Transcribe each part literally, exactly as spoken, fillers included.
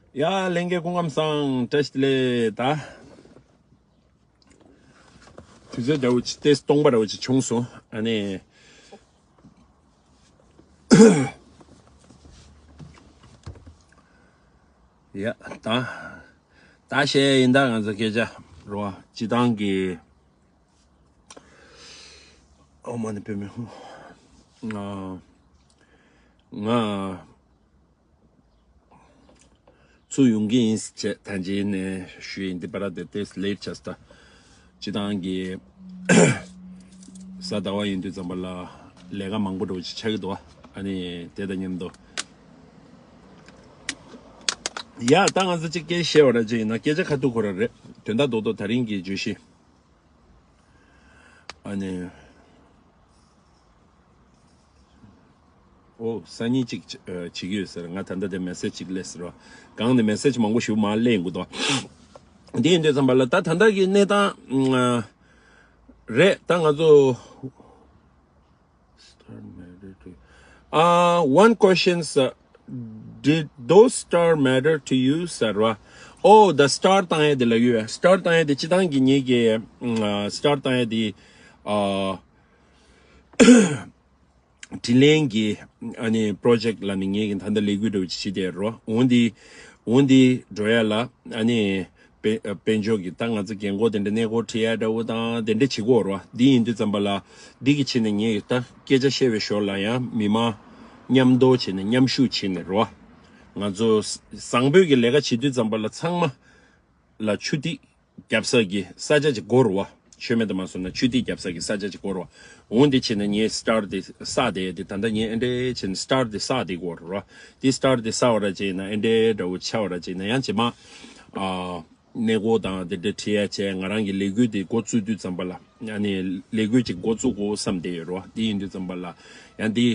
ཡ་ལྷན་རྒྱས་སྐུ་ཁམས་བཟང་། བཀྲ་ཤིས་བདེ་ལེགས། ད་དུས་ཚོད་འདྲ་བོ་ཅིག་ཏེས་སྟོང་པ་འདྲ་བོ་ཅིག་བྱུང་སོང་། ཨ་ནི། ཡ་ད་ད་བཤད་ཡིན། ད་ང་ཚོ་སྐད་ཆ་རོ་སྤྱི་བཏང་གི་ཨོ་མ་ནི་བུ་མི་ཧུ། ང་ང་ཚུར་ཡོང་གི་ཡིན་ཟེར་བྱས་ད་ཅི་ནས་ཞུས་ཡིན། འདི་པར་དེ་ཏེས་ལེ་ཊི་ཆགས་སོང་། ད་སྤྱི་བཏང་གི་གཟའ་ཟླ་བ་ཡིན་དུས་ཙམ་པ་ལ་ལས་ཀ་མང་པོ་འདྲ་བོ་ཅིག་ཆགས་ཀྱི་འདུག་ཨ་ནི་དེ་དང་མཉམ་དུ། ཡ་ད་ང་ཚོ་ཅིག་སྐད་བཤད་པ་ར་ཅིག་ཡིན་ན་སྐད་ཆ་ཁ་ཐུག་ཁོ་ར་རེད། དོན་དག་རྡོག་རྡོག་ད་རིང་གི་བརྗོད་གཞི། ཨ་ནི། ཨོ་སང་ཉིན་ཅིག་བྱེད་ཀྱི་ཡོད་ཟེར། ང་ད་ལྟ་དེ་མེ་སེ་ཇི་ཅིག་སླེབས་ཟེར་བ། གང་ནས་མེ་སེ་ཇི་མང་པོ་ཞིག་མར་སླེབས་ཡོང་གི་འདུག་འདི་ཡིན་དུས་ཙམ་པ་ལ་ད་ད་ལྟ་གི་གནས་སྟངས་རེད། ད་ང་ཚོ། Star matter to you. Uh, one question, sir. Did those star matter to you, sir? Oh, the star བཏང་ཡས་དེ་ལབ་ཡོད། སི་ཊར་བཏང་ཡས་དེ་སྤྱི་བཏང་གི་ངེད་ཀྱི་སི་ཊར་བཏང་ཡས་དེ་དྲིན་ལན་གྱི་ཨ་ནི་པྲོ་ཇེག་ལ་ནི་ངེད་ཀྱི་ད་ལྟ་ལས་འགུལ་འདྲ་བོ་ཅིག་བྱེད་དེ་རོ། འོན་ཏེ་འོན་ཏེ་འགྲོ་ཡ་ལ་ཨ་ནི། དཔལ་དཔལ་འབྱོར་གྱི་ད་ང་ཚོ་རྒན་གོག་དེ་འདྲ་གནས་སྐོར་ཁྲིད་ཡ་འདྲ་བོ་དང་དེ་འདྲ་བྱེད་དགོས་རོ། འདི་ཡིན་དུས་ཙམ་པ་ལ་འདི་གི་ཆེད་ནས་ངས་ད་སྐད་ཆ་བཤད་པའི་ཞོར་ལ་ཡང་མི་མང་མཉམ་དུ་བྱས་ནས་མཉམ་ཞུགས་བྱས་ནས་རོ། ང་ཚོ་བཟང་པོའི་གི་ལས་ཀ་བྱེད་དུས་ཙམ་པ་ལ་ཚང་མ་ལ་ཆུ་ཐིགས་རྒྱབ་ས་གི་ས་ཆ་ཅིག་དགོས་རོ། ཆོས་མེད་དུ་མ་སོང་ན་ཆུ་ཐིགས་རྒྱབ་ས་གི་ས་ཆ་ཅིག་དགོས་རོ། འོན་ཏེ་བྱས་ནས་ངས་སི་ཊར་དེ་བསགས་བསྡད་དེ་ད་ལྟ་ངས་ཨེ་འདྲས་བྱས་ནས་སི་ཊར་དེ་བསགས་བསྡད་དགོས་རོ། དེ་སི་ཊར་དེ་བསགས་པ་ར་བྱས་ན་ཨེ་འདྲས་འདྲ་བོ་ཆགས་པ་ར་བྱས་ན་ཡང་རྗེས་མ། ཨ། གནས་སྐོར་དང་དེ་འདྲ་ཁྲིད་ཡ་བྱས། ང་རང་གི་ལས་འགུལ་དེ་འགོ་བཙུགས་དུས་ཙམ་པ་ལ་ཨ་ནི་ལས་འགུལ་ཅིག་འགོ་བཙུགས་དགོས་བསམ་བསྡད་ཡོད་རོ། དེ་ཡིན་དུས་ཙམ་པ་ལ་ཡང་དེ་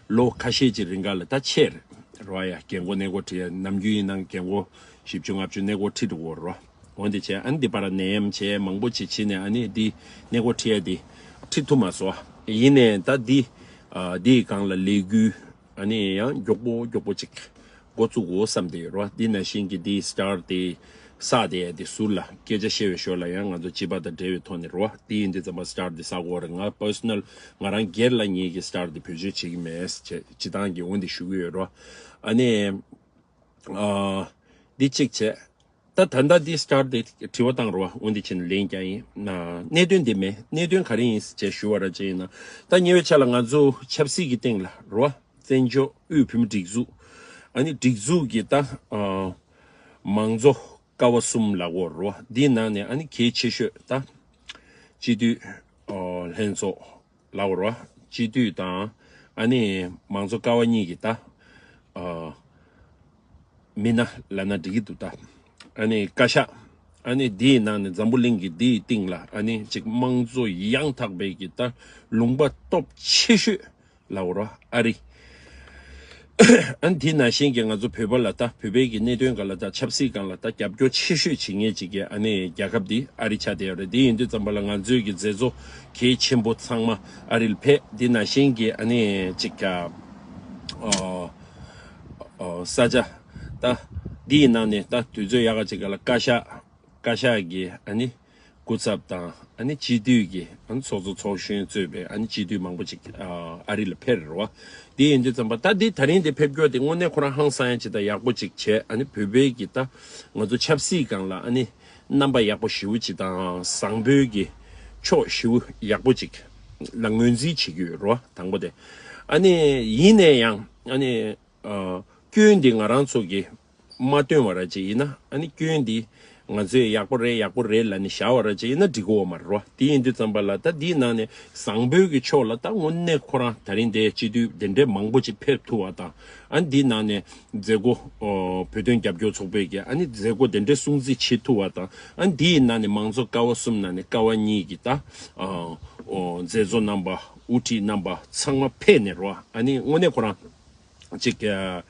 ལོ་ཁ་ཤས་ཅིག་རིང་ག་ལ་ད་ཆད་རེད་རོ། ཡ་རྒན་གོག་གནས་སྐོར་ཁྲིད་ཡ་ནམ་རྒྱུན་ཡིན་ན་རྒན་གོག་བཞི་བཅུ་ལྔ་བཅུ་གནས་སྐོར་ཁྲིད་འགྲོ་གི་ཡོད་རོ། འོན་ཏེ་བྱས་ཨ་ནི་འདི་པར་ནད་ཡམས་བྱས་མང་པོ་ཅིག་བྱས་ནས་ཨ་ནི་འདི་གནས་སྐོར་ཁྲིད་ཡ་དེ་ཁྲིད་ཐུབ་མ་སོང་། ཡིན་ནའི་ད་འདི་ཨ་འདིའི་སྒང་ལ་ལས་འགུལ་ཨ་ནི་ཡང་མགྱོགས་པོ་མགྱོགས་པོ་ཅིག་འགོ་བཙུགས་དགོས་བསམ་བསྡད་ཡོད་རོ། འདི་ནང་བཞིན་གྱི་འདི་སི་ཊར་དེ་བསགས་བསྡད་ཡ་དེ་ཟུར་ལ་སྐད་ཆ་བཤད་པའི་ཞོར་ལ་ཡང་ང་ཚོ་སྤྱི་པ་དང་འབྲེལ་བའི་ཐོག་ནས་རོ། འདི་ཡིན་དུས་ཙམ་པ་སི་ཊར་དེ་བསགས་དགོས་རེད། ང་པར་སོ་ནལ་ང་རང་སྒེར་ལ་ངེད་ཀྱི་སི་ཊར་དེ་བེད་སྤྱོད་བྱེད་ཀྱི་མེད་ཟེར་བྱས་སྤྱི་བཏང་གི་འོན་ཏེ་ཞུ་གི་ཡོད་རོ། ཨ་ནི། ཨ། འདི་གཅིག་བྱས། ད་ད་ལྟ་འདི་སི་ཊར་དེ་དྲི་བ་བཏང་རོགས། འོན་ཏེ་ཁྱེད་ནས་ལན་རྒྱག་ཡིན། གནད་དོན་འདི་མེད། གནད་དོན་ག་རེ་ཡིན་ཟེར་བྱས་ཞུ་བ་ར་ཅིག་ཡིན་ན། ད་ཉེ་བའི་ཆར་ལ་ང་ཚོ་ཆབ་སྲིད་ཀྱི་སྟེང་ལ་རོ། བཙན་བྱོལ་དབུས་བོད་མི་སྒྲིག་འཛུགས། ཨ་ནི་སྒྲིག་འཛུགས་ཀྱི་ད་ཨ་མང་གཙོ་ཀ་བ་གསུམ་ལ་གོ་རོ། འདིའི་ནང་ནས་ཨ་ནི་གལ་ཆེ་ཤོས་ད་སྤྱི་འཐུས་ཨ་ལྷན་ཚོགས་ལབ་རོ། སྤྱི་འཐུས་དང་ཨ་ནི་མང་གཙོ་ཀ་བ་གཉིས་ཀྱི་ད་ཨ་མི་སྣ་ལབ་ན་འགྲིག་གི་འདུག་ད་ཨ་ནི་བཀའ་ཤག་ཨ་ནི་འདིའི་ནང་ནས་འཛམ་བུ་གླིང་གི་འདིའི་སྟེང་ལ་ཨ་ནི་ཅིག་དམངས་གཙོ་ཡང་དག་པའི་གི་ད་ལུང་པ་སྟོབས་ཆེ་ཤོས་ལབ་རོ། ཨ་རི། ཨ་ནི་དེ་ནང་བཞིན་གྱི་ང་ཚོ་བོད་པ་ལ་ད་བོད་པའི་གི་གནད་དོན་སྒང་ལ་ད་ཆབ་སྲིད་སྒང་ལ་ད་རྒྱབ་སྐྱོར་ཆེ་ཤོས་བྱེད་མཁན་ཅིག་གི་ཨ་ནི་རྒྱལ་ཁབ་འདི་ཨ་རི་ཆགས་བསྡད་ཡོད་རེད། དེ་ཡིན་དུས་ཙམ་པ་ལ་ང་ཚོའི་གི་མཛད་གཙོ་གལ་ཆེན་པོ་ཚང་མ་ཨ་རི་ལ་ཕེབས། དེ་ནང་བཞིན་གྱི་ཨ་ནི་ཅིག་ཨ་ཨ་ས་ཆ་ད་འདིའི་ནང་ནས་ད་དུས་ཚོད་ཡག་ག་ཅིག་ག་ལ་བཀའ་ཤག་བཀའ་ཤག་གི་ཨ་ནི་སྐུ་ཚབ་དང་ཨ་ནི་སྤྱི་འཐུས་ཀྱི་ཨ་ནི་ཚོགས་གཙོ་ཚོགས་གཞོན་གཙོས་པའི་ཨ་ནི་སྤྱི་འཐུས་མང་པོ་ཅིག་ཨ་ཨ་རི་ལ་ཕེབས་རེད་བ། དེ་ཡིན་དུས་ཙམ་པ་ད་འདི་ད་རིང་འདི་ཕེབས་རྒྱུ་དེ་དངོས་གནས་ཁོ་རང་ཧང་སང་ཡ་ཅིག་དང་ཡག་པོ་ཅིག་བྱས། ཨ་ནི་བོད་པའི་གི་ད་ང་ཚོ་ཆབ་སྲིད་སྒང་ལ་ཨ་ནི་རྣམ་པ་ཡག་པོ་ཞེ་པོ་ཅིག་དང་བཟང་པོའི་གི་ཕྱོགས་ཞེ་པོ་ཡག་པོ་ཅིག་ལ་ངོས་འཛིན་བྱེད་ཀྱི་ཡོད་རེད་བ། དང་པོ་དེ། ཨ་ནི་ཡིན་ནའི་ཡང་ཨ་ནི་ཨ་སྐྱོན་འདི་ང་རང་ཚོ་གི་མ་བཏོན་བ་ར་ཅིག་ཡིན་ན་ཨ་ནི་སྐྱོན་འདི་ང་ཚོས་ཡག་པོ་རེད་ཡག་པོ་རེད་ལབ་ནས་བཞག་པ་ར་ཅིག་ཡིན་ན་འགྲིག་གི་ཡོད་མ་རེད་བ། དེ་ཡིན་དུས་ཙམ་པ་ལ་ད་འདིའི་ནང་ནས་བཟང་པོའི་གི་ཕྱོགས་ལ་ད་དངོས་གནས་ཁོ་རང་ད་རིང་འདིའི་སྤྱི་འཐུས་དེ་འདྲའི་མང་པོ་ཅིག་ཕེབས་ཐུབ་པ་དང་། ཨ་ནི་འདིའི་ནང་ནས་མཛད་སྒོ་ཨོ་བོད་དོན་རྒྱབ་སྐྱོར་ཚོགས་པའི་གི་ཨ་ནི་མཛད་སྒོ་དེ་འདྲའི་སྲུང་བརྩི་བྱེད་ཐུབ་པ་དང་། ཨ་ནི་འདིའི་ནང་ནས་མང་གཙོ་ཀ་བ་གསུམ་ནང་ནས་ཀ་བ་གཉིས་ཀྱི་ད་ཨོ་མཛད་གཙོ་རྣམ་པ་དབུ་ཁྲིད་རྣམ་པ་ཚང་མ་ཕེབས་ནས་རོ། ཨ་ནི་དངོས་གནས་ཁོ་རང་ཅིག་ཨ་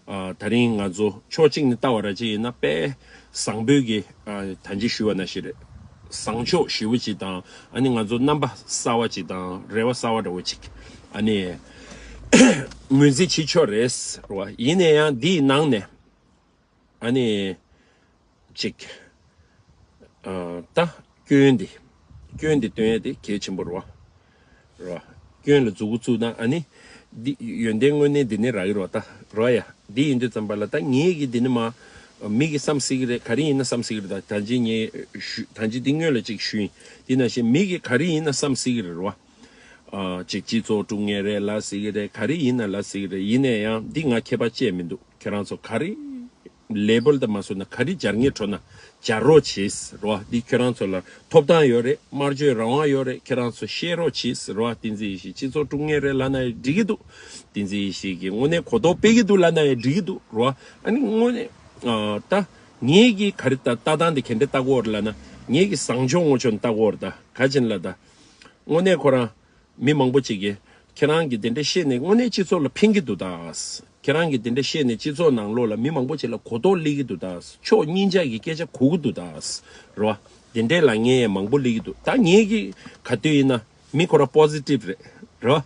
ཨ་ད་རིང་ང་ཚོ་ཕྱོགས་གཅིག་ནས་ལྟ་བ་ར་ཅིག་ཡིན་ན་དཔེ་བཟང་པོའི་གི་ཨ་ད་ཅི་ཞུ་བ་ན་ཞིག་རེད། བཟང་ཕྱོགས་ཞེ་པོ་ཅིག་དང་། ཨ་ནི་ང་ཚོ་རྣམ་པ་གསར་བ་ཅིག་དང་རེ་བ་གསར་བ་འདྲ་བོ་ཅིག་ཨ་ནི་ངོས་འཛིན་བྱེད་ཆོག་རེད་རོ། ཡིན་ན་ཡང་འདིའི་ནང་ནས་ ཨ་ནི་ཅིག་ཨ་ད་སྐྱོན་འདི་སྐྱོན་འདི་སྟོན་ཡ་དེ་གལ་ཆེན་པོ་རེད་བ། རེད་བ། སྐྱོན་ལ་མཛུབ་གུ་བཙུགས་ན་ཨ་ནི་འདི་ཡོན་ཏན་དངོས་གནས་འདི་ནས་རག་གི་རེད་བ། ད་རེད་བ་ཡ། འདི་ཡིན་དུས་ཙམ་པ་ལ་ད་ངེད་ཀྱིས་འདི་ནི་མ་མི་གིས་བསམ་སྲིད་ཀྱི་རེད། ག་རེ་ཡིན་ན་བསམ་སྲིད་ཀྱི་རེད། ད་ད་ཅི་ངས་ཞུ་ད་ཅི་འདི་སྔོན་ལ་ཅིག་ཞུས་ཡིན། འདི་ནང་བཞིན་མི་གིས་ག་རེ་ཡིན་ན་བསམ་སྲིད་ཀྱི་རེད་རེད་བ། ཨ་ཅིག་སྤྱི་ཚོགས་དཀྲུག་མཁན་རེད་ལབ་སྲིད་ཀྱི་རེད། ག་རེ་ཡིན་ན་ལབ་སྲིད་ཀྱི་རེད། ཡིན་ན་ཡང་འདི་ང་ཁྱད་པར་བཅས་མི་འདུག་ཁྱེད་རང་ཚོ་ག་རེ་ལེ་བལ་དུ་མ་བཟོས་ན། ག་རེ་སྦྱར་ངེས་འཕྲོ་ན་སྦྱར་རོགས་བྱེད་ཟེར་རོ། འདི་ཁྱེད་རང་ཚོ་ལ་ཐོབ་ཐང་ཡོད་རེད། སྨྲ་བརྗོད་རང་དབང་ཡོད་རེད། ཁྱེད་རང་ཚོ་བཤད་རོགས་བྱེད་ཟེར་རོ། བསྟན་འཛིན་ཡེ་ཤེས་སྤྱི་ཚོགས་དཀྲུག་མཁན་རེད་ལབ་ན་ཡང་འགྲིག་གི་འདུག་བསྟན་འཛིན་ཡེ་ཤེས་ཀྱིས་དངོས་གནས་གོ་རྟོགས་སྤེལ་གྱི་འདུག་ལབ་ན་ཡང་འགྲིག་གི་འདུག་རོ། ཨ་ནི་དངོས་གནས་ཨ་ད་ངེད་ཀྱིས་ག་རེ་ལྟ་ལྟ་སྟངས་དེ་ག་འདྲ་ལྟ་གི་ཡོད་རེད་ལབ་ན། ངེད་ཀྱིས་བཟང་ཕྱོགས་ངོ་ཕྱོགས་ནས་ལྟ་གི་ཡོད་རེད། ད་ག་ཅི་ལབ་ན་ད། དངོས་གནས་ཁོ་རང་མི་མང་པོ་ཅིག་གིས་ཁྱེད་རང་གིས་དེ་འདྲ་བཤད་ནས་དངོས་གནས་སྤྱི་ཚོགས་ལ་ཕན་གྱི་འདུག་ད། ཁྱེད་རང་གིས་དེ་འདྲ་བཤད་ནས་སྤྱི་ཚོགས་ནང་ལོགས་ལ་མི་མང་པོ་ཅིག་ལ་གོ་རྟོགས་སླེབས་ཀྱི་འདུག་ད། ཕྱོགས་གཉིས་ཆ་གི་སྐད་ཆ་གོ་གི་འདུག་ད། རེད་བ། དེ་འདྲས་ལབ་མཁན་ཡང་མང་པོ་སླེབས་ཀྱི་འདུག་ད་ངེད་ཀྱིས་ག་དུས་ཡིན་ན་མི་ཁོ་རང་པོ་ཟི་ཊིབ་རེད། རེད་བ།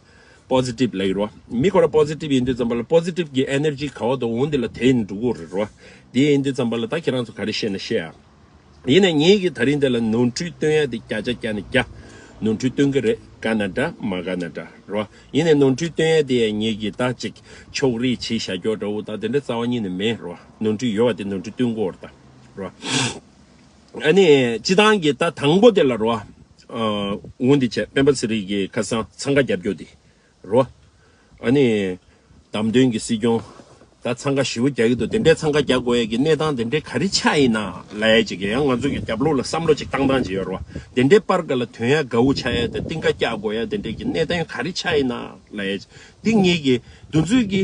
པོ་ཟི་ཊིབ་ལབ་ཀྱི་རེད་བ། མི་ཁོ་རང་པོ་ཟི་ཊིབ་ཡིན་དུས་ཙམ་པ་ལ་པོ་ཟི་ཊིབ་ཀྱི་ཨེ་ནར་ཇི་ག་བ་དང་འོང་འདི་ལ་དེད་ནས་འགྲོ་གི་རེད། རེད་བ། དེ་ཡིན་དུས་ཙམ་པ་ལ་ད་ཁྱེད་རང་ཚོ་ག་རེ་བཤད་ན་བཤད་ཨ། ཡིན་ནའི་ངེད་ཀྱིས་ད་རིང་འདི་ལ་ནོར་འཁྲུལ་སྟོན་ཡ་དེ་བརྒྱ་ཆ་བརྒྱ་ནས་བརྒྱ་ནོར་འཁྲུལ་སྟོན་གྱི་རེད། དགའ་ན་འདྲ་མ་དགའ་ན་འདྲ་རོ། ཡིན་ནའི་ནོར་འཁྲུལ་སྟོན་ཡ་དེ་ཡང་ངེད་ཀྱིས་ད་ཅིག་ཕྱོགས་རིས་བྱེད་བཞག་རྒྱུ་འདྲ་བོ་ད་དེ་འདྲ་རྩ་བ་ཉིད་ནས་མེད་རོ། ནོར་འཁྲུལ་ཡོད་པ་དེ་ནོར་འཁྲུལ་སྟོན་དགོས་རེད་ད་རོ། ཨ་ནི་སྤྱི་བཏང་གི་ད་དང་པོ་དེ་ལ་རོ། འོང་འདི་བྱས་སྤེན་པ་ཚེ་རིང་གི་ཁ་སང་འཚང་ཁ་རྒྱབ་རྒྱུ་དེ། རོ། ཨ་ནི། བདམས་ཐོན་གྱི་སྲིད་སྐྱོང་། ད་འཚང་ཁ་ཞེ་པོ་རྒྱག་གི་འདུག་དེ་འདྲའི་འཚང་ཁ་རྒྱག་དགོས་ཡས་ཀྱི་གནས་སྟངས་དེ་འདྲའི་ག་རེ་ཆགས་ཡིན་ན་ལབ་ཡས་ཅིག་ཡང་ང་ཚོ་གི་རྒྱབ་ལོགས་ལ་བསམ་བློ་ཅིག་བཏང་སྟངས་ཅིག་ཡོད་རེད་བ། དེ་འདྲའི་པར་འགའ་ལ་ཐོན་ཡ་དགའ་བོ་ཆགས་ཡ་དང་གཏིང་ཁ་བཀྱག་དགོས་ཡ་དེ་འདྲའི་གི་གནས་སྟངས་ག་རེ་ཆགས་ཡིན་ན་ལབ་ཡས་ཅིག་འདི་ངེད་ཀྱི་འདུ་འཛོམས་ཀྱི།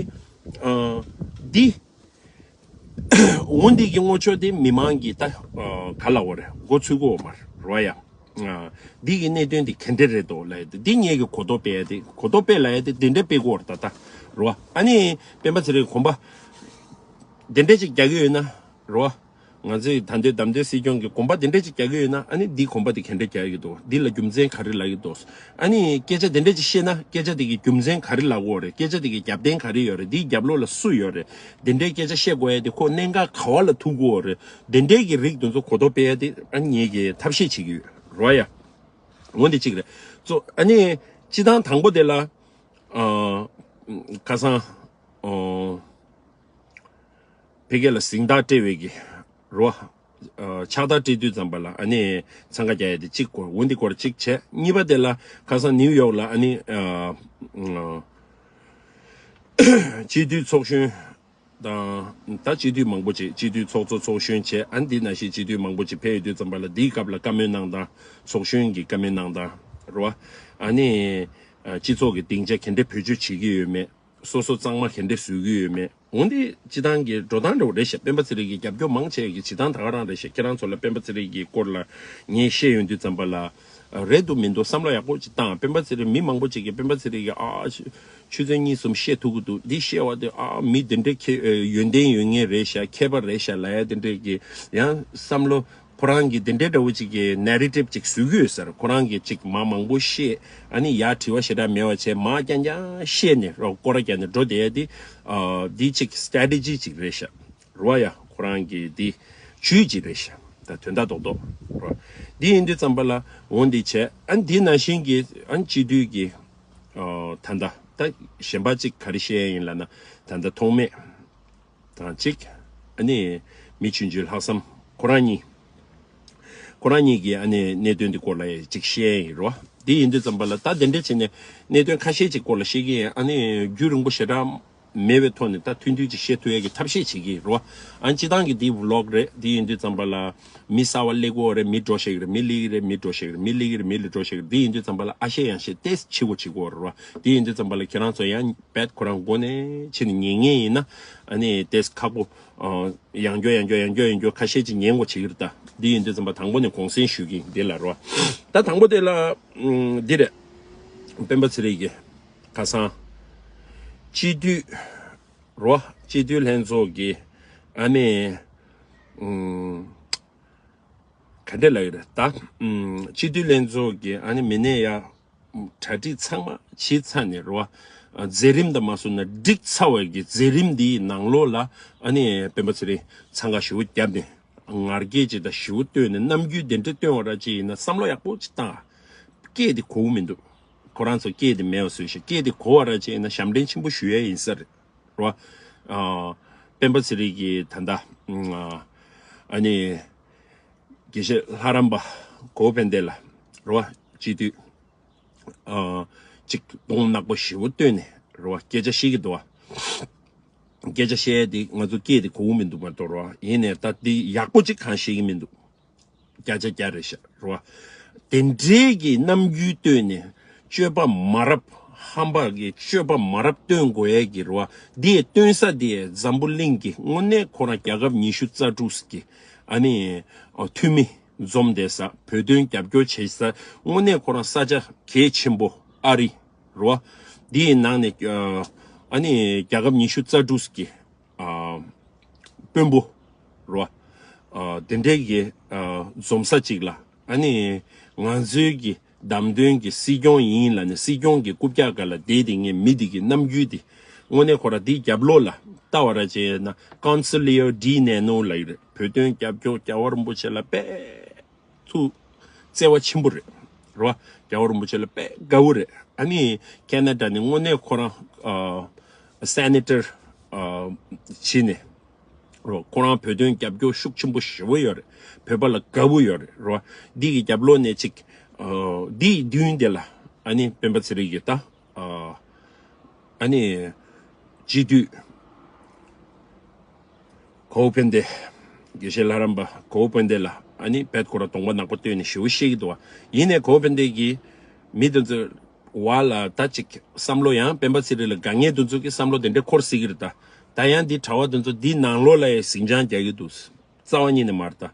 འདི། འོ་འདི་གི་ངོ་ཕྱོགས་དེ་མི་མང་གིས་ད་ག་ལབ་དགོས་རེད། མགོ་ཚོས་ཀྱི་ཡོད་མ་རེད་རོ་ཡ། འདི་གི་གནད་དོན་དེ་ག་འདྲ་རེད་འདུག་ལབ་ཡ་དེ་འདི་ངེད་ཀྱི་གོ་རྟོགས་སྤེལ་ཡ་དེ་གོ་རྟོགས་སྤེལ་ལབ་ཡ་དེ་འདི་འདྲ་སྤེལ་དགོས་རེད་ད་ད་རོ། ཨ་ནི་སྤེན་པ་ཚེ་རིང་གོམ་པ་འདི་འདྲ་ཅིག་རྒྱག་གི་ཡོད་ན་རོ། ང་ཚོས་ད་ལྟའི་བདམས་ཐོན་སྲིད་སྐྱོང་གི་གོམ་པ་འདི་འདྲ་ཅིག་རྒྱག་གི་ཡོད་ན་ཨ་ནི་འདིའི་གོམ་པ་དེ་ག་འདྲ་རྒྱག་གི་འདུག་འདི་ལ་རྒྱུ་མཚན་ག་རེ་ལབ་ཀྱི་འདུག་ཨ་ནི་སྐད་ཆ་དེ་འདྲ་ཅིག་བཤད་ན་སྐད་ཆ་དེ་གི་རྒྱུ་མཚན་ག་རེ་ལབ་དགོས་རེད། སྐད་ཆ་དེ་གི་རྒྱབ་རྟེན་ག་རེ་ཡོད་རེད། འདིའི་རྒྱབ་ལོགས་ལ་སུ་ཡོད་རེད། དེ་འདྲའི་སྐད་ཆ་བཤད་དགོས་ཡ་དེ་ཁོ་གནད་འགག་ག་བ་ལ་ཐུག་དགོས་རེད། དེ་འདྲའི་གི་རིགས་དེ་ཚོ་གོ་རྟོགས་སྤེལ་ཡ་དེ་ཨ་ནི་ངེད་ཀྱིས་ཐབས་ཤེས་བྱེད་ཀྱི་ཡོད་རོ་ཡ། འོ་འདི་གཅིག་རེད། གཙོ་ཨ་ནི་སྤྱི་བཏང་དང་པོ་དེ་ལ་ཨ་ཁ་སང་ཨ། ཕ་གི་ལ་གཟེངས་རྟགས་སྤྲད་པའི་གི་རོ། ཨ་ཕྱག་རྟགས་སྤྲད་དུས་ཙམ་པ་ལ་ཨ་ནི་འཚང་ཁ་རྒྱག་ཡ་དེ་གཅིག་གོ་འོ་འདི་སྐོར་གཅིག་བྱས། གཉིས་པ་དེ་ལ་ཁ་སང་ནིའུ་ཡོག་ལ་ཨ་ནི་ཨ་ཨ་སྤྱི་འཐུས་ཚོགས་གཞོན་དང་ད་སྤྱི་འཐུས་མང་པོ་ཅིག་སྤྱི་འཐུས་ཚོགས་གཙོ་ཚོགས་གཞོན་བྱས། ཨ་ནི་འདི་ནང་བཞིན་སྤྱི་འཐུས་མང་པོ་ཅིག་ཕེབས་ཡོད་དུས་ཙམ་པ་ལ་འདིའི་སྐབས་ལ་བཀའ་མོལ་གནང་སྟངས་ཚོགས་གཞོན་གྱི་བཀའ་མོལ་གནང་སྟངས་རོ། ཨ་ནི་ཨ་སྤྱི་ཚོགས་ཀྱི་སྡིངས་ཆ་ག་འདྲ་བེད་སྤྱོད་བྱེད་ཀྱི་ཡོད་མེད། སོ་སོ་གཙང་མ་ག་འདྲས་བཟོ་གི་ཡོད་མེད། འོ་འདི་སྤྱི་བཏང་གི་འགྲོ་སྟངས་འདྲ་བོ་རེད་ཤག་སྤེན་པ་ཚེ་རིང་གི་རྒྱབ་སྐྱོར་མང་ཆེ་གི་བྱེད་སྟངས་ད་ག་རང་རེད་ཤག་ཁྱེད་རང་ཚོ་ལ་སྤེན་པ་ཚེ་རིང་གི་སྐོར་ལ་ངས་བཤད་ཡོང་དུས་ཙམ་པ་ལ་རེད་འདུག་མི་འདུག་བསམ་བློ་ཡག་པོ་ཅིག་བཏང་། སྤེན་པ་ཚེ་རིང་མི་མང་པོ་ཅིག་གིས་སྤེན་པ་ཚེ་རིང་གི་ཨ་ཆུ་ཆུ་ཚོད་གཉིས་གསུམ་བཤད་ཐུབ་ཀྱི་འདུག་འདི་བཤད་བ་དེ་ཨ་མི་འདི་འདྲའི་མཁས་ཡོན་ཏན་ཡོད་མཁན་རེད་ཤག་མཁས་པ་རེད་ཤག་ལབ་ཡ་དེ་འདྲས་ཀྱི་ཡང་བསམ་བློ། ཁོ་རང་གིས་དེ་འདྲའི་འདྲ་བོ་ཅིག་གི་ནེ་རེ་ཊིབ་ཅིག་བཟོ་གི་ཡོད་ཟེར། ཁོ་རང་གིས་ཅིག་མ་མང་པོ་བཤད། ཨ་ནི་ཡར་དྲི་བ་ཞེ་དྲག་མེད་པ་བྱས་མར་རྐྱང་རྐྱང་བཤད་ནས་རོ་སྐོར་ར་རྒྱག་ནས་འགྲོ་བསྡད་ཡ་དེ། ཨ་འདི་ཅིག་སི་ཊེ་རེ་ཊི་ཇི་ཅིག་རེད་ཤག་རོ་ཡ། ཁོ་རང་གི་འདི་ཇུས་ཅིག་རེད་ཤག་ད་དོན་དག་རྡོག་རྡོག་རོ། འདི་ཡིན་དུས་ཙམ་པ་ལ་འོ་འདི་བྱས། ཨ་ནི་འདི་ནང་བཞིན་གྱི་ཨ་ནི་སྤྱི་འཐུས་ཀྱི་ཨ་ད་ལྟ་ད་གཞན་པ་ཅིག་ག་རེ་བཤད་ཡ་ཡིན་ལབ་ན་ད་ལྟ་ཐོགས་མེད། དང་གཅིག་ཨ་ནི་མི་ཆུང་ཆུང་ལྷག་བསམ་ཁོ་རང་གཉིས། ཁོ་རང་གཉིས་ཀྱིས་ཨ་ནི་གནད་དོན་འདི་སྐོར་ལ་ཅིག་བཤད་ཡིན་རོ། འདི་ཡིན་དུས་ཙམ་པ་ལ་ད་དེ་འདྲ་བྱས་ནས་གནད་དོན་ཁ་ཤས་ཅིག་སྐོར་ལ་བཤད་ཀྱི་ཡིན། ཨ་ནི་རྒྱུན་རིང་པོ་ཞེ་དྲག་མེད་པའི་ཐོག་ནས་ད་ཐུང་ཐུང་ཅིག་བཤད་ཐུབ་ཡས་ཀྱི་ཐབས་ཤེས་བྱེད་ཀྱི་ཡིན་རོ། ཨ་ནི་སྤྱི་བཏང་གི་འདི་བི་ལོག་རེད། འདི་ཡིན་དུས་ཙམ་པ་ལ་མི་གསར་པ་སླེབས་ཀྱི་ཡོད་རེད། མི་འགྲོ་ཤེས་ཀྱི་རེད། མི་སླེབས་ཀྱི་རེད། མི་འགྲོ་ཤེས་ཀྱི་རེད། མི་སླེབས་རེད། འགྲོ་ཤེས་ཀྱི་རེད། འདི་ཡིན་དུས་ཙམ་པ་ལ་ཨ་ཤེ་ཡང་ཤེ་ཏེས་བྱེད་དགོས་བྱེད་དགོས་རོ། འདི་ཡིན་དུས་ཙམ་པ་ལ་ཁྱེད་རང་ཚོ་ཡང་བེད་ཁོ་རང་མགོ་ནས་ཕྱི་ནས་ཉན་མཁན་ཡིན་ན་ཨ་ནི་ཏེས་ཁག་པོ། ཨ་ཡང་བསྐྱར་ཡང་བསྐྱར་ཡང་བསྐྱར་ཡང་བསྐྱར་ཁ་ཤས་ཅིག་ཉན་དགོས་བྱེད་ཀྱི་རེད་ད། འདི་ཡིན་དུས་ཙམ་པ་དང་པོ་ནས་དགོངས་སེལ་ཞུ་གི་ཡིན་འདི་ལ་རོ། ད་དང་པོ་དེ་ལ་ཨུམ་འདི་རེད། སྤེན་པ་ཚེ་རིང་གིས་ཁ་སང་སྤྱི་འཐུས་རོ། སྤྱི་འཐུས་ལྷན་ཚོགས་ཀྱི་ཨ་ནི་ཨུམ། ག་འདྲ་ལབ་ཡོད་རེད་ད། ཨུམ། སྤྱི་འཐུས་ལྷན་ཚོགས་ཀྱི་ཨ་ནི་མི་སྣས་ཡ་གྲ་སྒྲིག་ཚང་མ་བྱས་ཚར་ནས་རེད་བ། མཛད་རིམ་དང་མ་སོང་ན་འགྲིག་ཚར་བའི་གི་མཛད་རིམ་འདིའི་ནང་ལོགས་ལ་ཨ་ནི་སྤེན་པ་ཚེ་རིང་འཚང་ཁ་ཞེ་པོ་བརྒྱབ་ནས་ང་རྒྱལ་ཅིག་དང་ཞེ་པོ་བཏོན་ནས་རྣམ་འགྱུར་དེ་འདྲ་སྟོན་པ་ར་ཅིག་ཡིན་ན་བསམ་བློ་ཡག་པོ་ཅིག་བཏང་། སྐད་དེ་གོ་གི་མི་འདུག་ཁོ་རང་ཚོ་སྐད་དེ་མེད་པ་བཟོས་ཤག་སྐད་དེ་གོ་བ་ར་ཅིག་ཡིན་ན་ཞབས་འདྲེན་ཆེན་པོ་ཞུ་ཡ་ཡིན་ས་རེད། རེད་བ། ཨ། སྤེན་པ་ཚེ་རིང་གིས་ད་ལྟ་ཨ་ནི་དགེ་བཤེས་ལྷ་རམས་པ་གོ་བོ་ཕན་བདེ་ལ་རེད་བ། སྤྱི་འཐུས་ཨ་གཅིག་གདོང་ནག་པོ་ཞེ་པོ་བཏོན་ནས་རེད་བ། སྐད་ཆ་བཤད་ཀྱི་འདུག་བ། སྐད་ཆ་བཤད་ཡ་དེ་ང་ཚོ་སྐད་དེ་གོ་གི་མི་འདུག་མ་གཏོགས་རེད་བ། ཡིན་ནའི་ད་འདི་ཡག་པོ་ཅིག་གང་བཤད་ཀྱི་མི་འདུག་སྐད་ཆ་རྒྱག་རེད་ཤག་རེད་བ། དེ་འདྲའི་གི་རྣམ་འགྱུར་བཏོན་ནས་སྤྱོད་པ་མ་རབས། ཧམ་པ་གི་སྤྱོད་པ་མ་རབས་སྟོན་དགོས་ཡས་ཀྱི་རེད་བ། འདི་སྟོན་ས་དེ་འཛམ་བུ་གླིང་གི་དངོས་གནས་ཁོ་རང་རྒྱལ་ཁབ་ཉི་ཤུ་རྩ་དྲུག་གི་ཨ་ནི་འཐུས་མི་འཛོམས་བསྡད་ས། བོད་དོན་རྒྱབ་སྐྱོར་བྱེད་ས། དངོས་གནས་ཁོ་རང་ས་ཆ་གལ་ཆེན་པོ་ཨ་རི་རེད་བ། འདིའི་ནང་ནས་ཨ་ནི་རྒྱལ་ཁབ་ཉི་ཤུ་རྩ་དྲུག་གི་ཨ་དཔོན་པོ་རེད་བ། ཨ་དེ་འདྲའི་གི་ཨ་འཛོམས་ས་ཅིག་ལ་ཨ་ནི་ང་ཚོའི་གི་བདམས་ཐོན་གི་སྲིད་སྐྱོང་ཡིན་ལབ་ནས་སྲིད་སྐྱོང་གི་རྐུབ་བཀྱག་སྒང་ལ་བསྡད་དེ་ངས་མི་དེ་གི་རྣམ་འགྱུར་དེ་དངོས་གནས་ཁོ་ར་དེའི་རྒྱབ་ལོགས་ལ་ལྟ་བ་ར་བྱས་ན་ཀོན་སི་ལི་ཡར་ཌི་ནེ་ནོ་ལབ་ཡོད་རེད། བོད་དོན་རྒྱབ་སྐྱོར་རྒྱལ་བ་རིན་པོ་ཆེ་ལ་དཔེ་ཚུ་བརྩེ་བ་ཆེན་པོ་རེད། རེད་བ། རྒྱལ་བ་རིན་པོ་ཆེ་ལ་དཔེ་དགའ་བོ་རེད། ཨ་ནི་ཁེ་ན་ཌ་ནས་དངོས་གནས་ཁོ་རང་ཨ་སེ་ནེ་ཊར་ཨ་བྱས་ནས་རེད་བ། ཁོ་རང་བོད་དོན་རྒྱབ་སྐྱོར་ཤུགས་ཆེན་པོ་ཞེ་པོ་ཡོད་རེད། བོད་པ་ལ་དགའ་བོ་ཡོད་རེད། རེད་བ། འདི་གི་རྒྱབ་ལོགས་ནས་ཅིག་ཨ་འདིའི་མདུན་དེ་ལ་ཨ་ནི་སྤེན་པ་ཚེ་རིང་གིས་ད་ཨ་ཨ་ནི་སྤྱི་འཐུས་གོ་བོ་ཕན་བདེ། དགེ་བཤེས་ལྷ་རམས་པ་གོ་བོ་ཕན་བདེ་ལ་ཨ་ནི་བེད་ཁོ་ར་གདོང་པ་ནག་པོ་བཏོན་ནས་ཞེ་པོ་བཤད་ཀྱི་འདུག་བ། ཡིན་ནའི་གོ་བོ་ཕན་བདེ་གིས་མི་དེ་ཚོའི་བར་ལ་ད་ཅིག་བསམ་བློ་ཡང་སྤེན་པ་ཚེ་རིང་ལ་དགའ་ངེས་དེ་ཚོ་གི་བསམ་བློ་དེ་འདྲ་འཁོར་སྲིད་ཀྱི་རེད་ད། ད་ཡང་འདི་གྲྭ་བ་དེ་ཚོ་འདི་ནང་ལོགས་ལ་ཡང་ཟིང་ཆ་རྒྱག་གི་འདུག་རྩ་བ་ཉིད་ནས་མ་རེད་ད།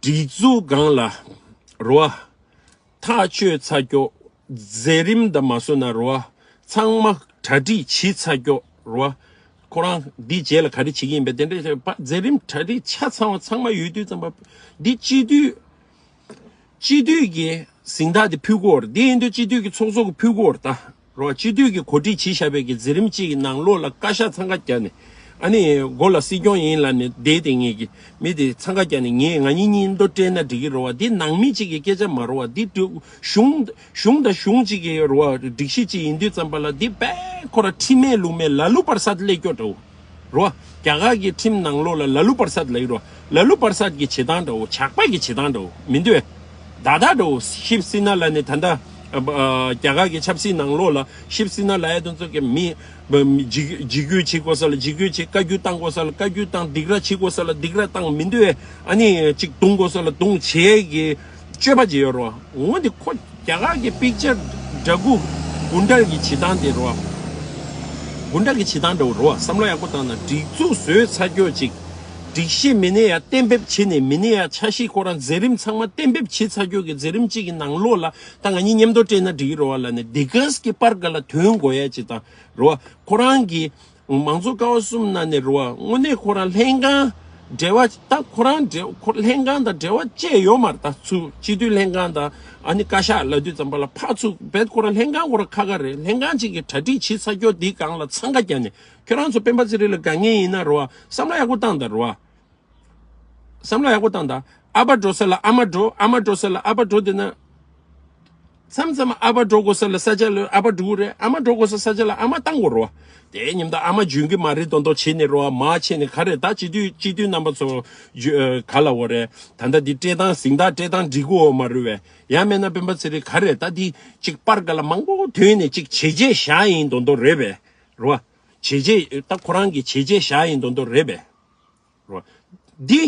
སྒྲིག་འཛུགས་སྒང་ལ་རེད་བ། ཐག་གཅོད་ཚར་ཀྱོག་མཛད་རིམ་དང་མ་སོང་ན་རེད་བ། ཚང་མ་གྲ་སྒྲིག་བྱེད་ཚར་ཀྱོག་རེད་བ། ཁོ་རང་འདི་རྗེས་ལ་ག་རེ་བྱེད་ཀྱི་ཡིན་པས་དེ་འདྲའི་མཛད་རིམ་གྲ་སྒྲིག་ཆ་ཚང་བ་ཚང་མ་ཡོད་དུས་ཙམ་པ་འདི་སྤྱི་འཐུས་སྤྱི་འཐུས་ཀྱི་གཟེངས་རྟགས་དེ་ཕུལ་དགོས་རེད། འདི་ཡིན་དུས་སྤྱི་འཐུས་ཀྱི་ཚོགས་གཙོ་གི་ཕུལ་དགོས་རེད་ད། རོ། སྤྱི་འཐུས་ཀྱིས་གོ་སྒྲིག་བྱས་བཞག་པའི་གི་མཛད་རིམ་གཅིག་གི་ནང་ལོགས་ལ་བཀའ་ཤག་འཚང་ཁ་བརྒྱབ་ནས་ཨ་ནི་མགོ་ལ་སྲིད་སྐྱོང་ཡིན་ལབ་ནས་བསྡད་དེ་ངེད་ཀྱི་མི་དེ་འཚང་ཁ་བརྒྱབ་ནས་ངས་ང་གཉིས་གཉིས་མདོ་སྤྲད་ན་འགྲིག་གི་རེད་བ། འདི་ནང་མི་གཅིག་གི་སྐད་ཆ་མ་རེད་བ། འདི་གཞུང་གཞུང་དང་གཞུང་གཅིག་གི་རེད་བ། སྒྲིག་གཞི་གཅིག་ཡིན་དུས་ཙམ་པ་ལ་འདི་དཔེ་ཁོ་ར་ཁྲིམས་མེད་ལུགས་མེད་ལ་ལུ་བར་སར་སླེབས་སྐྱོ་འདྲ་བོ། རོ། རྒྱ་གར་གྱི་ཁྲིམས་ནང་ལོགས་ལ་ལ་ལུ་བར་སར་ལབ་ཀྱི་རོ། ལ་ལུ་བར་སར་གྱི་བྱེད་སྟངས་འདྲ་བོ། ཇག་པ་གི་བྱེད་སྟངས་འདྲ་བོ་མི་འདུག་ཨེ། ད་ལྟ་འདྲ་བོ་ཤིབ་སི་ན་ལ་ནི་ད་ལྟ་ཨ་རྒྱ་གར་གྱི་ཆབ་སྲིད་ནང་ལོགས་ལ་ཤིབ་སི་ན་ལ་ཡ་དུ་ཚོ་གི་མི་འཇིགས་འཇིགས་སྐུལ་བྱེད་དགོས་ས་ལ་འཇིགས་སྐུལ་བྱེད། བཀའ་བཀྱོན་བཏང་དགོས་ས་ལ་བཀའ་བཀྱོན་བཏང་། སྡིགས་ར་བྱེད་དགོས་ས་ལ་སྡིགས་ར་བཏང་མི་འདུག་ཨེ། ཨ་ནི་ཅིག་རྡུང་དགོས་ས་ལ་རྡུང་བྱེད་ཀྱི་སྤྱོད་པ་ཅིག་ཡོད་རོ། འོ་འདི་ཁོ་རྒྱ་གར་གྱི་པིག་ཅར་འདྲ་སྐུ་གུན་ཌ་གི་བྱེད་སྟངས་དེ་རོ། གུན་ཌ་གི་བྱེད་སྟངས་འདྲ་བོ་རོ། བསམ་བློ་ཡག་པོ་བཏང་ན་སྒྲིག་འཛུགས་བཟོས་ཚར་ཀྱོག་ཅིག་སྒྲིག་གཞི་མི་སྣ་ཡ་གཏན་འབེབས་བྱས་ནས་མི་སྣ་ཡ་འཆར་གཞི་ཁོ་རང་མཛད་རིམ་ཚང་མ་གཏན་འབེབས་བྱས་ཚར་ཀྱོག་གི་མཛད་རིམ་གཅིག་གི་ནང་ལོགས་ལ་ད་ང་གཉིས་མཉམ་དུ་སྤྲད་ན་འགྲིག་གི་རོ་བ་ལ་ནས་དེ་གས་ཀྱི་པར་ག་ལ་དོན་དགོས་ཡ་ཅིག་དང་རོ། ཁོ་རང་གི་མང་གཙོ་ཀ་བ་གསུམ་ནང་ནས་རེད་བ། དངོས་གནས་ཁོ་རང་ལྷན་ཁང་འབྲེལ་བ་ད་ཁོ་རང་འབྲེལ་ཁོ་ལྷན་ཁང་དང་འབྲེལ་བ་བཅས་ཡོད་མ་རེད། ད་ཚུར་སྤྱི་འཐུས་ལྷན་ཁང་དང་ཨ་ནི་བཀའ་ཤག་ལབ་དུས་ཙམ་པ་ལ་ཕར་ཚུར་རྦད་ཁོ་རང་ལྷན་ཁང་ཁོ་རང་ཁ་ཁ་རེད། ལྷན་ཁང་གཅིག་གིས་གྲ་སྒྲིག་བྱེད་ཚར་ཀྱོག་འདི་སྒང་ལ་འཚང་ཁ་རྒྱག་ནས་ཁྱོད་རང་ཚོ་སྤེན་པ་ཚེ་རིང་ལ་དགའ་ངེས་ཡིན་ན་རེད་བ། བསམ་བློ་ཡག་པོ་བཏང་དང་རེད་བ། བསམ་བློ་ཡག་པོ་བཏང་དང་། ཨ་ཕ་འགྲོ་ས་ལ་ཨ་མ་འགྲོ། ཨ་མ་འགྲོ་ས་ལ་ཨ་ཕ་འགྲོ། དེ་ན། མཚམས་མཚམས་ཨ་ཕ་འགྲོ་དགོས་ས་ལ་ས་ཆ་ལ་ཨ་ཕ་འགྲོ་གི་རེད། ཨ་མ་འགྲོ་དགོས་ས་ས་ཆ་ལ་ཨ་མ་བཏང་དགོས་རེད་བ། དེའི་མཉམ་དུ་ཨ་མ་འཇོན་གི་མ་རེད་མདོག་མདོག་བྱས་ནས་རེད་བ། མར་ཕྱིན་ནས་ག་རེ་ད་སྤྱི་འཐུས་སྤྱི་འཐུས་རྣམ་པ་ཚོ་ག་ལ་འོ་རེད། ད་ལྟ་འདི་སྤྲད་སྟངས་གཟེངས་རྟགས་སྤྲད་སྟངས་འགྲིག་གི་འོ་མ་རེད་བས། ཡང་མིན་ན་སྤེན་པ་ཚེ་རིང་ག་རེ་ད་འདི་གཅིག་པར་ག་ལ་མང་པོ་ཐོན་ནས་གཅིག་བྱས་རྗེས་བཞག་ཡིན་མདོག་མདོག་རེད་བས། རེད་བ། བྱས་རྗེས་ད་ཁོ་རང་གི་བྱས་རྗེས་བཞག་ཡིན་མདོག་མདོག་རེད་བས། རོ། འདི་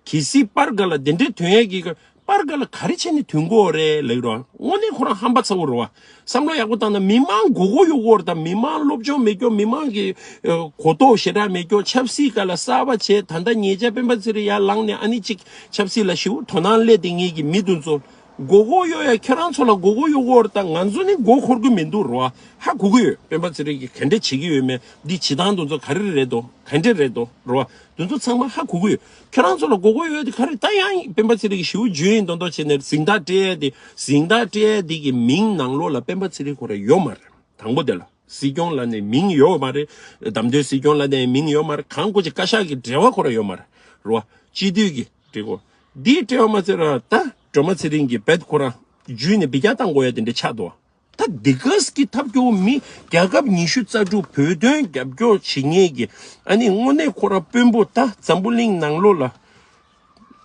གལ་སྲིད་པར་ག་ལ་དེ་འདྲའི་ཐོན་ཡས་ཀྱི་པར་ག་ལ་ག་རེ་བྱས་ནས་ཐོན་གོ་རེད་ལབ་རོ། དངོས་གནས་ཁོ་རང་ཧམ་པ་ཚ་བོ་རོ་བ། བསམ་བློ་ཡག་པོ་བཏང་ན་མི་མང་མགོ་སྐོར་གཡོག་གོ་ར་དང་མི་མང་སློབ་སྦྱོང་མེད་ཀྱོག་མི་མང་གི་གོ་རྟོགས་ཞེ་དྲག་མེད་ཀྱོག་ཆབ་སྲིད་ག་ལ་གསར་པ་བྱས། ད་ལྟ་ཉེ་ཆར་སྤེན་པ་ཚེ་རིང་ཡར་ལངས་ནས་ཨ་ནི་གཅིག་ཆབ་སྲིད་ལ་ཞེ་པོ་དོ་སྣང་སླེབས་ཏེ་ངེད་ཀྱི་མི་དེ་ཚོ་མགོ་སྐོར་གཡོག་ཡ། ཁྱེད་རང་ཚོ་ལ་མགོ་སྐོར་གཡོག་གོ་ར་དང་ང་ཚོ་ནི་མགོ་འཁོར་གི་མི་འདུག་རོ་བ། ཧ་གོ་གི་ཡོད། སྤེན་པ་ཚེ་རིང་གིས་ག་འདྲ་བྱེད་ཀྱི་ཡོད་མེད། འདི་བྱེད་སྟངས་དེ་ཚོ་ག་རེ་རེད་དོ། ག་འདྲ་རེད་དོ་རོ་བ། དེ་ཚོ་ཚང་མ་ཧ་གོ་གི་ཡོད། ཁྱེད་རང་ཚོ་ལ་མགོ་སྐོར་ཡོད་དེ་ག་རེ། ད་ཡང་སྤེན་པ་ཚེ་རིང་གི་ཞེ་པོ་འཇོན་ཡིན་མདོག་མདོག་བྱས་ནས་གཟེངས་རྟགས་སྤྲད་ཡས་དེ། གཟེངས་རྟགས་སྤྲད་ཡས་དེ་གི་མིང་ནང་ལོགས་ལ་སྤེན་པ་ཚེ་རིང་ཁོ་རང་ཡོད་མ་རེད། དང་པོ་དེ་ལ། སྲིད་སྐྱོང་ལབ་ནས་མིང་ཡོད་མ་རེད། བདམས་ཐོན་སྲིད་སྐྱོང་ལབ་ནས་མིང་ཡོད་མ་རེད། གང་ཁོ་ཅིག་བཀའ་ཤག་གི་འབྲེལ་བ་ཁོ་རང་ཡོད་མ་རེད། རེད་བ། སྤྱི་འཐུས་ཀྱི་འབྲེལ་བ། འདིའི་འབྲེལ་བ་མ་ཚད་ར་ད་སྒྲོལ་མ་ཚེ་རིང་གིས་རྦད་ཁོ་རང་འཇུས་ནས་འབུད་རྒྱག་བཏང་དགོས་ཡ་དེ་འདྲ་ཆགས་འདུག་ད་འདི་ག་གི་ཐབས་སྐྱོ་བོ་མི་རྒྱལ་ཁབ་ཉི་ཤུ་རྩ་དྲུག་བོད་དོན་རྒྱབ་སྐྱོར་བྱེད་མཁན་གྱི་ཨ་ནི་དངོས་གནས་ཁོ་རང་དཔོན་པོ་ད་འཛམ་བུ་གླིང་ནང་ལོགས་ལ་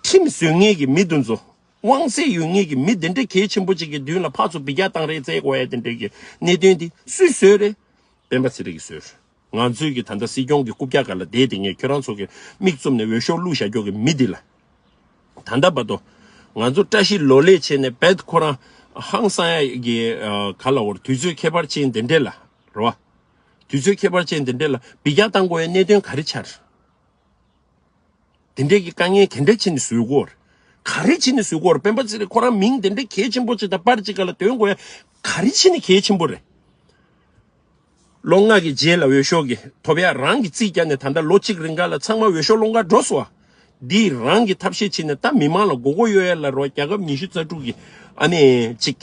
ཁྲིམས་བཟོ་མཁན་གྱི་མི་དེ་ཚོ། དབང་ཚད་ཡོད་མཁན་གྱི་མི་དེ་འདྲ་གལ་ཆེན་པོ་ཅིག་གི་མདུན་ལ་ཕར་ཚུར་འབུད་རྒྱག་བཏང་རེས་བྱེད་དགོས་ཡ་དེ་འདྲ་གི་གནད་དོན་དེ་སུས་བཟོས་རེད། སྤེན་པ་ཚེ་རིང་གིས་བཟོས་རེད། ང་ཚོས་ཀྱི་ད་ལྟ་སྲིད་སྐྱོང་གི་རྐུབ་བཀྱག་སྒང་ལ་བསྡད་དེ་ངས་ཁྱོད་རང་ཚོ་གི་མིག་བཙུམ་ནས་འོས་ཤོག་བླུགས་བཞག་རྒྱུ་གི་མི་འདི་ལ། ད་ལྟ་བར་དུ་ང་ཚོ་བཀྲ་ཤིས་ལོ་ལེགས་བྱས་ནས་རྦད་ཁོ་རང་ཧང་སང་ཡ་གི་ག་ལ་བར་དུས་ཚོད་ཁྱད་པར་ཅན་དེ་འདྲ་ལ། རེད་བ། དུས་ཚོད་ཁྱད་པར་ཅན་དེ་འདྲ་ལ་འབུད་རྒྱག་བཏང་དགོས་ཡ་གནད་དོན་ག་རེ་ཆགས་རེད། དེ་འདྲའི་གི་དཀའ་ངལ་ག་འདྲ་བྱས་ནས་བཟོས་ཀྱི་ཡོད་རེད། ག་རེ་བྱས་ནས་བཟོས་ཀྱི་ཡོད་རེད། སྤེན་པ་ཚེ་རིང་ཁོ་རང་མིང་དེ་འདྲའི་གལ་ཆེན་པོ་ཅིག་དང་པར་ཅིག་སྒང་ལ་འདོན་དགོས་ཡ་ག་རེ་བྱས་ནས་གལ་ཆེན་པོ་རེད། ལོ་ལྔ་གི་རྗེས་ལ་འོས་ཤོག་གི་ཐོབ་ཡ་རང་གི་རྩིས་བརྒྱབ་ནས་ད་ལྟ་ལོ་གཅིག་རིང་ག་ལ་ཚང་མ་འོས་ཤོག་སློང་ག་འགྲོ་སོང་བ། འདི་རང་གི་ཐབས་ཤེས་བྱས་ནས་ད་མི་མང་ལ་མགོ་སྐོར་གཡོག་ཡ་ལ་རོགས་རྒྱལ་ཁབ་ཉི་ཤུ་རྩ་དྲུག་གི་ཨ་ནི་གཅིག་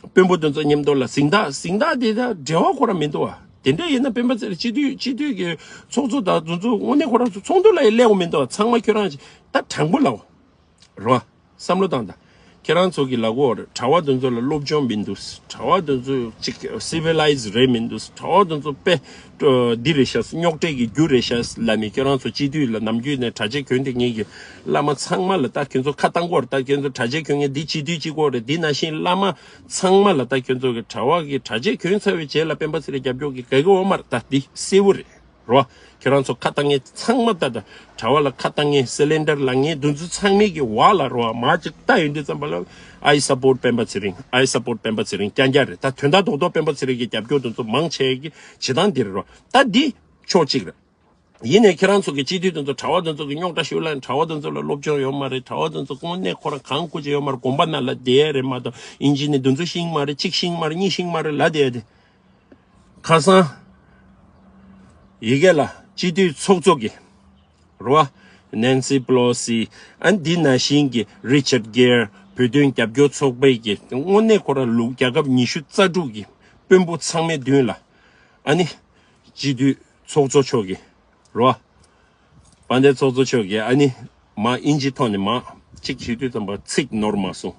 དཔོན་པོ་དེ་ཚོ་མཉམ་དུ་ལ་གཟེངས་རྟགས་གཟེངས་རྟགས་དེ་དང་འབྲེལ་བ་ཁོ་རང་མི་འདུག་བ། དེ་འདྲ་ཡིན་ན་སྤེན་པ་ཚེ་རིང་སྤྱི་འཐུས་སྤྱི་འཐུས་ཀྱི་ཚོགས་གཙོ་དང་དེ་ཚོ་དངོས་གནས་ཁོ་རང་ཚོ་ཚོགས་འདུ་ལ་ཡང་སླེབས་དགོས་མི་འདུག་བ། ཚང་མ་ཁྱོད་རང་ད་དྲང་པོ་ལབ་བ། རེད་བ། བསམ་བློ་བཏང་དང་། ཁྱེད་རང་ཚོ་གི་ལབ་དགོས་རེད། གྲྭ་བ་དེ་ཚོ་ལ་སློབ་སྦྱོང་མི་འདུག་གྲྭ་བ་དེ་ཚོ་ཅིག་སི་བི་ལའི་ཛི་རེད་མི་འདུག་གྲྭ་བ་དེ་ཚོ་དཔེ་འདི་རེད་ཤག་རྙོག་དྲ་གི་རྒྱུ་རེད་ཤག་ལབ་ནས་ཁྱེད་རང་ཚོ་སྤྱི་འཐུས་ལ་ནམ་རྒྱུན་ནས་གྲྭ་ཆས་གྱོན་བསྡད་མཁན་གྱི་བླ་མ་ཚང་མ་ལ་ད་ཁྱོད་ཚོ་ཁ་བཏང་དགོས་རེད། ད་ཁྱོད་ཚོ་གྲྭ་ཆས་གྱོན་མཁན་འདི་སྤྱི་འཐུས་གཅིག་པོ་རེད། འདི་ནང་བཞིན་བླ་མ་ཚང་མ་ལ་ད་ཁྱོད་ཚོ་གི་གྲྭ་བ་གི་གྲྭ་ཆས་གྱོན་ཚར་བའི་རྗེས་ལ་སྤེན་པ་ཚེ་རིང་རྒྱབ་སྐྱོར་གྱི་ག་གི་འོ་མ་རེད། ད་འདི་གསལ་པོ་རེད། རོ། ཁྱེད་རང་ཚོ་ཁ་བཏང་མཁན་ཚང་མ་ད་ལྟ་གྲྭ་བ་ལ་ཁ་བཏང་མཁན་སི་ལིན་ཌར་ལང་མཁན་དེ་ཚོ་ཚང་མའི་གི་བར་ལ་རོ། མ་ཅིག་ལྟ་ཡོང་དུས་ཙམ་པ་ལ། I support སྤེན་པ་ཚེ་རིང་། I support སྤེན་པ་ཚེ་རིང་རྐྱང་རྐྱང་རེད། ད་དོན་དག་རྡོག་རྡོག་སྤེན་པ་ཚེ་རིང་གི་རྒྱབ་སྐྱོར་དེ་ཚོ་མང་ཆེ་གི་བྱེད་སྟངས་འདི་རེད་རོ། ད་འདི་ཕྱོགས་གཅིག་རེད། ཡིན་ནའི་ཁྱེད་རང་ཚོ་གི་སྤྱི་འཐུས་དེ་ཚོ་གྲྭ་བ་དེ་ཚོ་གི་རྙོག་དྲ་ཞུ་ལ་ནི་གྲྭ་བ་དེ་ཚོ་ལ་སློབ་སྦྱོང་ཡོད་མ་རེད། གྲྭ་བ་དེ་ཚོ་དངོས་གནས་ཁོ་རང་གང་དགོས་ཀྱི་ཡོད་མ་རེད། དགོན་པ་ནང་ལ་བསྡད་ཡ་རེད་མ་གཏོགས་ཨིན་ཇི་ནི་དེ་ཚོ་ཤེས་ཀྱི་མ་རེད། གཅིག་ཤེས་ཀྱི་མ་རེད། གཉིས་ཤེས་ཀྱི་མ་རེད་ལབ་བསྡད་ཡ་དེ། ཁ་སང་། ཡི་གེ་ལ་སྤྱི་འཐུས་ཚོགས་གཙོ་གིས། རེད་བ། ནན་སི་པེ་ལོ་སི། ཨ་ནི་འདི་ནང་བཞིན་གྱི་རི་ཅར་གྷེར། བོད་དོན་རྒྱབ་སྐྱོར་ཚོགས་པའི་གི་དངོས་གནས་ཁོ་རང་ལུགས་རྒྱལ་ཁབ་ཉི་ཤུ་རྩ་དྲུག་གི་དཔོན་པོ་ཚང་མའི་མདུན་ལ། ཨ་ནི། སྤྱི་འཐུས་ཚོགས་གཙོ་མཆོག་གིས། རེད་བ། དཔལ་ལྡན་ཚོགས་གཙོ་མཆོག་གིས་ཨ་ནི། མ་ཨིན་ཇི་ཐོག་ནས་མ། གཅིག་བྱེད་དུས་ཙམ་པ་ཚིག་ནོར་མ་སོང་།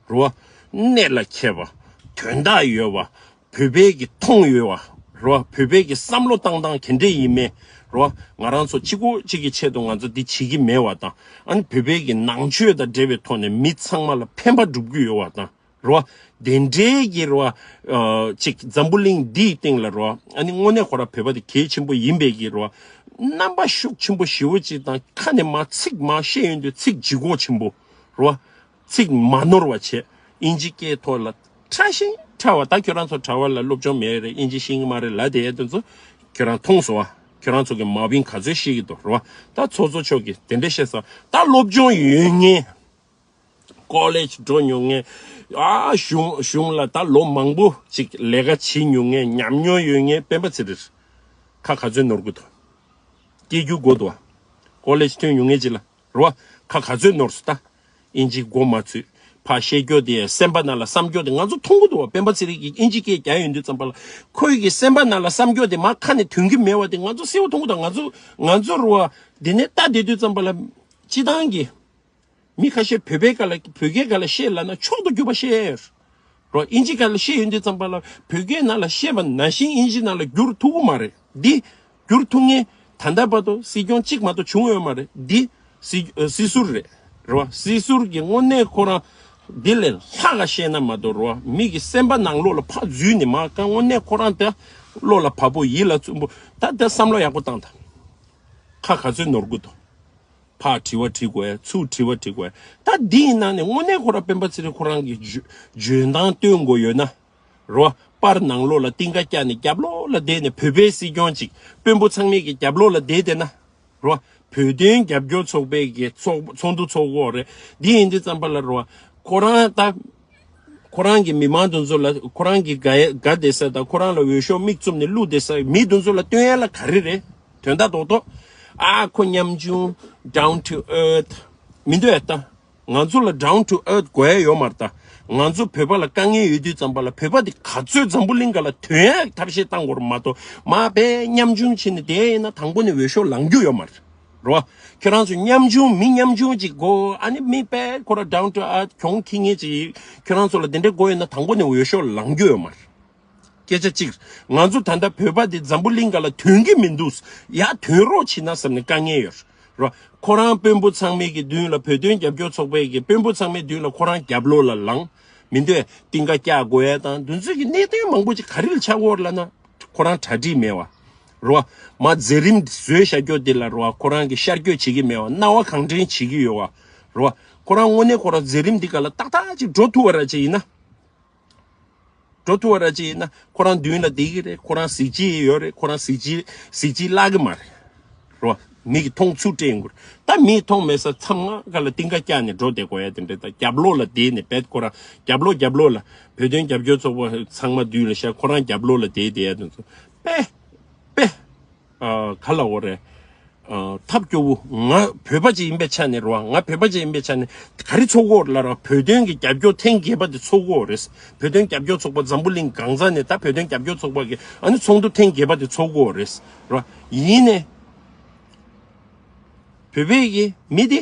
རེད་བ། གནད་ལ་འཁེལ་བ། དོན་དག་ཡོད་བ། བོད་པའི་གི་མཐོང་ཡོད་བ། རེད་བ། བོད་པའི་གི་བསམ་བློ་བཏང་སྟངས་ག་འདྲས་ཡིན་མིན། རེད་བ། ང་རང་ཚོ་གཅིག་པོ་གཅིག་གི་ཆེད་དུ་ང་ཚོ་འདི་བྱེད་ཀྱི་མེད་བ་དང་། ཨ་ནི་བོད་པའི་གི་ནང་ཆོས་དང་འབྲེལ་བའི་ཐོག་ནས་མི་ཚང་མ་ལ་ཕན་པ་སྒྲུབ་ཀྱི་ཡོད་བ་དང་། རེད་བ། དེ་འདྲའི་གི་རེད་བ། ཨ། གཅིག་འཛམ་བུ་གླིང་འདིའི་སྟེང་ལ་རེད་བ། ཨ་ནི་དངོས་གནས་ཁོ་རང་བོད་པ་དེ་གལ་ཆེན་པོ་ཡིན་པའི་གི་རེད་བ། རྣམ་པ་ཤུགས་ཆེན་པོ་ཞེ་པོ་ཅིག་དང་ཁ་ནས་མ་ཚིག་མ་བཤད་ཡོང་དུས་ཚིག་ལྗིད་ཁོག་ཆེན་པོ། རེད་བ། ཚིག་མ་ནོར་བ་བྱས། ཨིན་ཇི་སྐད་ཐོག་ལ་ཕྲ་ཞིང་ཕྲ་བ། ད་ཁྱོད་རང་ཚོ་གྲྭ་བ་ལ་སློབ་སྦྱོང་མེད་རེད། ཨིན་ཇི་ཤེས་ཀྱི་མ་རེད་ལབ་བསྡད་ཡ་དེ་ཚོ་ཁྱོད་རང་མཐོང་སོང་བ། ཁྱོད་རང་ཚོ་གི་མ་བིན་ག་ཚོད་ཤེས་ཀྱི་འདུག་རེད་བ། ད་ཚོགས་གཙོ་མཆོག་གིས་དེ་འདྲ་བཤད་སོང་། ད་སློབ་སྦྱོང་ཡོད་མཁན། ཀོ་ལེཇ་འགྲོ་མྱོང་མཁན། ཨ། གཞུང་གཞུང་ལ་ད་ལོ་མང་པོ་ཅིག་ལས་ཀ་བྱེད་མྱོང་མཁན། ཉམས་མྱོང་ཡོད་མཁན་སྤེན་པ་ཚེ་རིང་། ཁ་ག་ཚོད་ནོར་གྱི་འདུག་སྐད་སྒྱུར་དགོས་འདུག་བ། ཀོ་ལེཇ་ཐོན་མྱོང་མཁན་ཅིག་ལ། རེད་བ། ཁ་ག་ཚོད་ནོར་སོང་ད། ཨིན་ཇི་མགོ་མ་ཚོས། ཕར་བཤད་རྒྱུ་དེ་སེམས་པ་ནང་ལ་བསམ་རྒྱུ་དེ་ང་ཚོ་མཐོང་གི་འདུག་བ། སྤེན་པ་ཚེ་རིང་གིས་ཨིན་ཇི་སྐད་རྒྱག་ཡོང་དུས་ཙམ་པ་ལ། ཁོའི་གི་སེམས་པ་ནང་ལ་བསམ་རྒྱུ་དེ་མར་ཁ་ནས་ཐོན་གྱི་མེད་བ་དེ་ང་ཚོ་གསལ་པོ་མཐོང་གི་འདུག་ང་ཚོ་ང་ཚོ་རེད་བ། དེ་ནས་ལྟ་བསྡད་དུས་ཙམ་པ་ལ། སྤྱི་བཏང་གི་མི་ཁ་ཤས་བོད་པའི་སྒང་ལ། བོད་སྐད་སྒང་ལ་བཤད་ལབ་ན་མཆོག་ཏུ་གྱུར་པ་བཤད་ཡོད་རེད། ཨིན་ཇི་སྒང་ལ་བཤད་ཡོང་དུས་ཙམ་པ་ལ་བོད་སྐད་ནང་ལ་བཤད་པ་ནང་བཞིན་ཨིན་ཇི་ནང་ལ་བསྒྱུར་ཐུབ་ཀྱི་མ་རེད། འདི་བསྒྱུར་ཐུབ་མཁན་ད་ལྟ་བར་དུ་སྲིད་སྐྱོང་གཅིག་མ་གཏོགས་བྱུང་ཡོད་མ་རེད། འདི་སྲིད་སྲིད་ཟུར་རེད། རེད་བ། སྲིད་ཟུར་གྱི་དངོས་གནས་ཁོ་རང་འདི་ལས་ལྷག་ག་བཤད་ན་མ་གཏོགས། རེད་བ། མི་གི་སེམས་པ་ནང་ལོགས་ལ་ཕར་འཛུལ་ནས་མར་གང་། དངོས་གནས་ཁོ་རང་དེ་བློ་ལ་བབས་པོ་ཡིད་ལ་ཚིམ་པོ། ད་དེ་བསམ་བློ་ཡག་པོ་བཏང་དང་། ཁ་ག་ཚོད་ནོར་གྱི་འདུག་ཕར་དྲི་བ་དྲི་དགོས། ཚུར་དྲི་བ་དྲི་དགོས། ད་འདི་ཡིན་ན་ནི་དངོས་གནས་ཁོ་རང་སྤེན་པ་ཚེ་རིང་ཁོ་རང་གི་འཇོན་འཇོན་ཐང་སྟོན་དགོས་ཡོད་ན། རོ། པར་ནང་ལོགས་ལ་རྟིང་ཀ་བཀྱགས་ནས་རྒྱབ་ལོགས་ལ་བསྡད་ནས། བོད་པའི་སྲིད་སྐྱོང་ཅིག་དཔོན་པོ་ཚང་མས་ཀྱི་རྒྱབ་ལོགས་ལ་བསྡད་བསྡད་ན། རོ། བོད་དོན་རྒྱབ་སྐྱོར་ཚོགས་པའི་གི་ཚོགས་ཚོགས་འདུ་ཚོགས་ཀྱི་ཡོད་རེད། འདི་ཡིན་དུས་ཙམ་པ་ལ་རོ། ཁོ་རང་ད། ཁོ་རང་གི་མི་མང་དེ་ཚོ་ལ། ཁོ་རང་གི་དགའ་ཡ་དགའ་བསྡད་ས་དང་། ཁོ་རང་ལ་འོས་ཤོག་མིག་བཙུམ་ནས་བླུགས་བསྡད་ས་མི་དེ་ཚོ་ལ་སྟོན་ཡ་ལ་ག་རེ་རེད། དོན་དག་རྡོག་རྡོག་ཨ་ཁོ་ཉམ་ཆུང་། down to earth མི་འདུག་ཨེ་ད། ང་ཚོ་ལ་down to earth་དགོས་ཡ་ཡོད་མ་རེད་ད། ང་ཚོ་བོད་པ་ལ་དཀའ་ངལ་ཡོད་དུས་ཙམ་པ་ལ་བོད་པ་དེ་ག་ཚོད་འཛམ་བུ་གླིང་ག་ལ་ཐོན་ཡ་ཐབས་ཤེས་བཏང་དགོས་རེད་མ་གཏོགས། མ་དཔེ་ཉམ་ཆུང་བྱས་ནས་བསྡད་ཡིན་ན་དང་པོ་ནས་འོས་ཤོག་ལངས་རྒྱུ་ཡོད་མ་རེད། རེད་བ། ཁྱོད་རང་ཚོ་ཉམ་ཆུང་མི་ཉམ་ཆུང་ཅིག་དགོས། ཨ་ནི་མི་དཔེ་ཁོ་ར་down to earth་གྱོང་ཁྱི་ངེས་ཅིག་ཁྱོད་རང་ཚོ་ལ་དེ་འདྲ་དགོས་ཡོད་ན་དང་པོ་ནས་འོས་ཤོག་ལངས་རྒྱུ་ཡོད་མ་རེད། སྐད་ཆ་གཅིག་ང་ཚོ་ད་ལྟ་བོད་པ་འདི་འཛམ་བུ་གླིང་ག་ལ་ཐོན་གྱི་མི་འདུག་ཡ་ཐོན་རོགས་བྱེད་ན་བསམ་ནས་དཀའ་ངལ་ཡོད་རེད། ཁོ་རང་དཔོན་པོ་ཚང་མའི་གི་མདུན་ལ་བོད་དོན་རྒྱབ་སྐྱོར་ཚོགས་པའི་གི་དཔོན་པོ་ཚང་མའི་མདུན་ལ་ཁོ་རང་རྒྱབ་ལོགས་ལ་ལངས། མི་འདོད་རྟིང་ཀ་བཀྱག་དགོས་ཡ་དང་འདུ་འཛོམས་ཀྱི་གནད་དོན་མང་པོ་ཅིག་ག་རེ་ལ་ཆགས་ཡོད་རེད་ལབ་ན། ཁོ་རང་གྲ་སྒྲིག་མེད་བ། རེད་བ། མ་མཛད་རིམ་བཟོས་བཞག་རྒྱུ་འདི་ལ་རེད་བ། ཁོ་རང་གི་ཤར་བསྐྱོད་བྱེད་ཀྱི་མེད་བ། སྣང་བ་གང་དྲན་བྱེད་ཀྱི་ཡོད་བ། རེད་བ། ཁོ་རང་དངོས་གནས་ཁོ་རང་མཛད་རིམ་འདི་ག་ལ་ཏག་ཏག་ཅིག་འགྲོ་ཐུབ་པ་ར་ཅིག་ཡིན་ན། འགྲོ་ཐུབ་པ་ར་ཅིག་ཡིན་ན་ཁོ་རང་མདུན་ལ་བསྡད་ཀྱི་རེད། ཁོ་རང་གཟི་བརྗིད་ཡོད་རེད། ཁོ་རང་གཟི་བརྗིད་གཟི་བརྗིད་བརླག་གི་མ་རེད། རོ། མི་གི་མཐོང་ཚུལ་སྤྲད་ཡོང་གི་རེད། ད་མིས་མཐོང་མེད་ས་མཚམས་ལྔ་ག་ལ་རྟིང་ཀ་བཀྱག་ནས་འགྲོ་བསྡད་དགོས་ཡ་དེ་འདྲ། ད་རྒྱབ་ལོགས་ལ་བསྡད་ནས་བེད་ཁོ་རང་རྒྱབ་ལོགས་རྒྱབ་ལོགས་ལ་བོད་དོན་རྒྱབ་སྐྱོར་ཚོགས་པ་ཚང་མ་མདུན་ལ་བཞག་ཁོ་རང་རྒྱབ་ལོགས་ལ་བསྡད་བསྡད་ཡ་དེ་ཚོ་དཔེ་དཔེ། ཨ། ག་ལ་འོ་རེད། ཨ། ཐབས་སྐྱོ་བོ། ང་བོད་པ་ཅིག་ཡིན་པའི་ཆ་ནས་རེད་བ། ང་བོད་པ་ཅིག་ཡིན་པའི་ཆ་ནས་ག་རེ་ཚོར་གི་ཡོད་རེད་ལབ་ར། བོད་དོན་གྱི་རྒྱབ་སྐྱོར་ཐེངས་བརྒྱད་པ་དེ་ཚོར་གི་ཡོད་རེད། བོད་དོན་རྒྱབ་སྐྱོར་ཚོགས་པ་འཛམ་བུ་གླིང་གང་ས་ནས་ད་བོད་དོན་རྒྱབ་སྐྱོར་ཚོགས་པ་གི་ཨ་ནི་ཚོགས་འདུ་ཐེངས་བརྒྱད་པ་དེ་ཚོར་གི་ཡོད་རེད། རེད་བ། ཡིན་ནའི་བོད་པའི་གི་མི་དེ་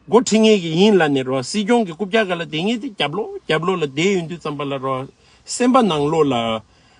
འགོ་ཁྲིད་མཁན་གྱི་ཡིན་ལབ་ནས་རོ། སྲིད་སྐྱོང་གི་རྐུབ་བཀྱག་སྒང་ལ་བསྡད་མཁན་དེ་རྒྱབ་ལོགས་རྒྱབ་ལོགས་ལ་བསྡད་ཡོང་དུས་ཙམ་པ་ལ་རོ། སེམས་པ་ནང་ལོགས་ལ་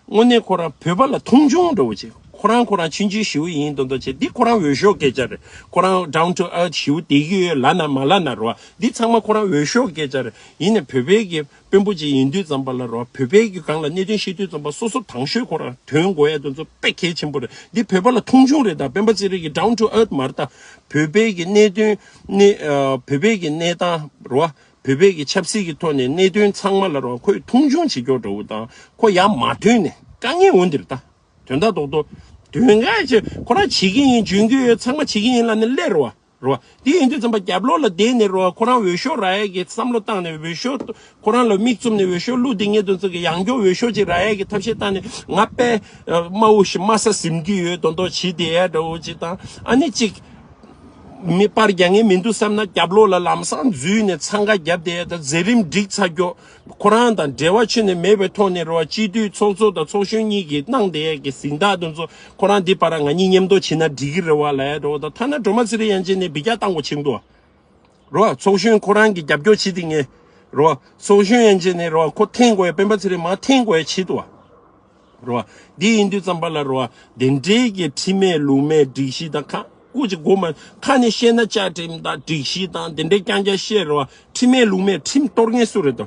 དངོས་གནས་ཁོ་རང་བོད་པ་ལ་མཐོང་ཆུང་འདྲ་བོ་ཅིག་ཁོ་རང་ཁོ་རང་ཆུང་ཆུང་ཞེ་པོ་ཡིན་མདོག་མདོག་བྱས། འདི་ཁོ་རང་འོས་ཤོག་སྐད་ཆ་རེད། ཁོ་རང་down to earth་ཞེ་པོ་བསྡད་ཀྱི་ཡོད་ལབ་ན་མ་ལབ་ན་རོ། འདི་ཚང་མ་ཁོ་རང་འོས་ཤོག་སྐད་ཆ་རེད། ཡིན་ནའི་བོད་པའི་གི་དཔོན་པོ་ཅིག་ཡིན་དུས་ཙམ་པ་ལ་རོ། བོད་པའི་གི་སྒང་ལ་གནད་དོན་བཤད་དུས་ཙམ་པ་སོ་སོ་དང་ཤོས་ཁོ་རང་ཐོན་དགོས་ཡ་དེ་ཚོ་དཔེ་གལ་ཆེན་པོ་རེད། འདི་བོད་པ་ལ་མཐོང་ཆུང་རེད། ད་སྤེན་པ་ཚེ་རིང་གི་down to earth་མ་རེད། ད་བོད་པའི་གི་གནད་དོན་ནི་ཨ། བོད་པའི་གི་གནས་སྟངས་རོ། བོད་པའི་གི་ཆབ་སྲིད་ཀྱི་ཐོག་ནས་གནད་དོན་ཚང་མ་ལ་རོ། ཁོས་མཐོང་ཆུང་བྱེད་ཀྱོག་འདྲ་བོ་དང་ཁོ་ཡར་མ་ཐོན་ནས་དཀའ་ངལ་འོང་འདིར་ད། དོན་དག་རྡོག་རྡོག་དོན་ག་ཅི་ཁོ་རང་བྱེད་ཀྱི་ཡིན། འཇོན་གྱི་ཡོད། ཚང་མ་བྱེད་ཀྱི་ཡིན་ལབ་ནས་སླེབས་རོ། རོ། དེ་ཡིན་དུས་ཙམ་པ་རྒྱབ་ལོགས་ལ་བསྡད་ནས་རོ། ཁོ་རང་འོས་ཤོག་རག་ཡས་ཀྱི་བསམ་བློ་བཏང་ནས་འོས་ཤོག་ཁོ་རང་ལ་མིག་བཙུམ་ནས་འོས་ཤོག་བླུགས་བསྡད་མཁན་དེ་ཚོ་གི་ཡང་སྐྱར་འོས་ཤོག་ཅིག་རག་ཡས་ཀྱི་ཐབས་ཤེས་བཏང་ནས་ང་དཔེ་དམའ་བོ་ཞིག་དམའ་ས་ཟིན་གྱི་ཡོད་མདོག་མདོག་བྱེད་བསྡད་ཡས་འདྲ་བོ་ཅིག་དང་། ཨ་ནི་གཅིག་མི་པར་རྒྱག་མཁན་མི་འདུག་བསམ་ན་རྒྱབ་ལོགས་ལ་ལམ་སང་འཛུལ་ནས་འཚང་ཁ་རྒྱབ་བསྡད་ཡས་དང་། མཛད་རིམ་འགྲིག་ཚར་ཀྱོག་ཁོ་རང་དང་འབྲེལ་བ་ཆོད་ནས་མེད་པའི་ཐོག་ནས་རོ། སྤྱི་འཐུས་ཚོགས་གཙོ་དང་ཚོགས་གཞོན་གཉིས་ཀྱིས་གནང་བསྡད་ཡས་ཀྱི་གཟེངས་རྟགས་དེ་ཚོ་ཁོ་རང་འདི་བར་ང་གཉིས་མཉམ་དུ་བྱེད་ན་འགྲིག་གི་རེད་བ་ལབ་ཡས་འདྲ་བོ་དང་། ཐ་ན་སྒྲོལ་མ་ཚེ་རིང་ཡན་ཆད་ནས་འབུད་རྒྱག་བཏང་དགོས་ཆེན་པོ་འདུག་བ། རོ། ཚོགས་གཞོན་ཁོ་རང་གི་རྒྱབ་སྐྱོར་བྱེད་དེ་ངས་རོ། ཚོགས་གཞོན་ཡན་ཆད་ནས་རོ། ཁོ་འཐེན་དགོས་ཡ། སྤེན་པ་ཚེ་རིང་མར་འཐེན་དགོས་ཡ་བྱེད་དོ། རོ། འདི་ཡིན་དུས་ཙམ་པ་ལ་རོ། དེ་འདྲའི་གི་ཁྲིམས་མེད་ལུགས་མེད་སྒྲིག་གཞི་དང་ཁ་ཀུ་ཅིག་སྒོ་མ་ཁ་ནས་བཤད་ན་བཅའ་ཁྲིམས་དང་སྒྲིག་གཞི་དང་དེ་འདྲའི་རྐྱང་རྐྱང་བཤད་རོ། ཁྲིམས་མེད་ལུགས་མེད་ཁྲིམས་གཏོར་མཁན་སུ་རེད་དོ།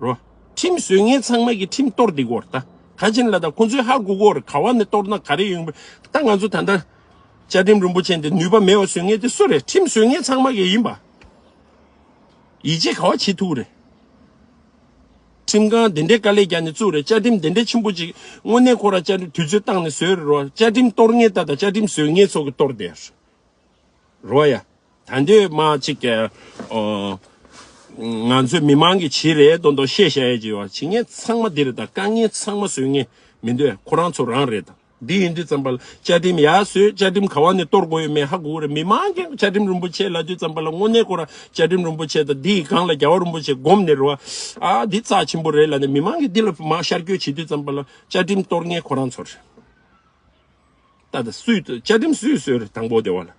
རོ། ཁྲིམས་བཟོས་མཁན་ཚང་མ་གི་ཁྲིམས་གཏོར་བསྡད་ཀྱི་ཡོད་རེད་ད། ག་ཅི་ལ་ད་ཁོ་ཚོས་ཧ་གོ་གི་ཡོད་རེད། ག་བ་ནས་གཏོར་ན་ག་རེ་ཡོང་བ། ད་ང་ཚོ་ད་ལྟ་བཅའ་ཁྲིམས་རིན་པོ་ཆེ་འདི་ནུས་པ་མེད་པ་བཟོ་མཁན་དེ་སུ་རེད། ཁྲིམས་བཟོ་མཁན་ཚང་མ་གི་ཡིན་པ། ཡིད་ཆེས་ག་བ་བྱེད་ཐུབ་རེད། ཁྲིམས་ཁང་འདི་འདྲའི་དཀའ་ལས་རྒྱག་ནས་བཙུགས་རེད། བཅའ་ཁྲིམས་འདི་འདྲའི་ཆེན་པོ་ཅིག་དངོས་གནས་ཁོ་ར་བཅའ་ཁྲིམས་དུས་ཚོད་བཏང་ནས་བཟོས་རེད་རོ། བཅའ་ཁྲིམས་གཏོར་མཁན་ད་ད་བཅའ་ཁྲིམས་བཟོ་མཁན་ཚོ་གི་གཏོར་བསྡད་རེད། རོ་ཡ། ད་འདོད་མ་ཅིག་གི་ཨོ། ང་ཚོའི་མི་མང་གི་བྱེད་རེད་མདོག་མདོག་བཤད་བཤད་ཡས་ཀྱི་བ་བྱེད་མཁན་ཚང་མ་འདི་རེད། ད་དཀའ་ངལ་ཚང་མ་བཟོ་མཁན་མི་འདོད་ཁོ་རང་ཚོ་རང་རེད། ད་འདི་ཡིན་དུས་ཙམ་པ་ལ་བཅའ་ཁྲིམས་ཡར་བཟོས། བཅའ་ཁྲིམས་ག་བ་ནས་གཏོར་དགོས་ཡོད་མེད་ཧ་གོ་གི་རེད། མི་མང་གིས་བཅའ་ཁྲིམས་རིན་པོ་ཆེ་ལབ་དུས་ཙམ་པ་ལ་དངོས་གནས་ཁོ་རང་བཅའ་ཁྲིམས་རིན་པོ་ཆེ་དང་འདིའི་སྒང་ལ་རྒྱལ་བ་རིན་པོ་ཆེ་སྒོམ་ནས་རེད་བ། ཨ་འདི་རྩ་ཆེན་པོ་རེད་ལབ་ནས་མི་མང་གིས་འདི་ལ་མར་ཤར་བསྐྱོད་བྱེད་དུས་ཙམ་པ་ལ་བཅའ་ཁྲིམས་གཏོར་མཁན་ཁོ་རང་ཚོ་རེད། ད་ལྟ་སུས་བཅའ་ཁྲིམས་སུས་བཟོས་རེད། དང་པོ་དེ་བ་ལ་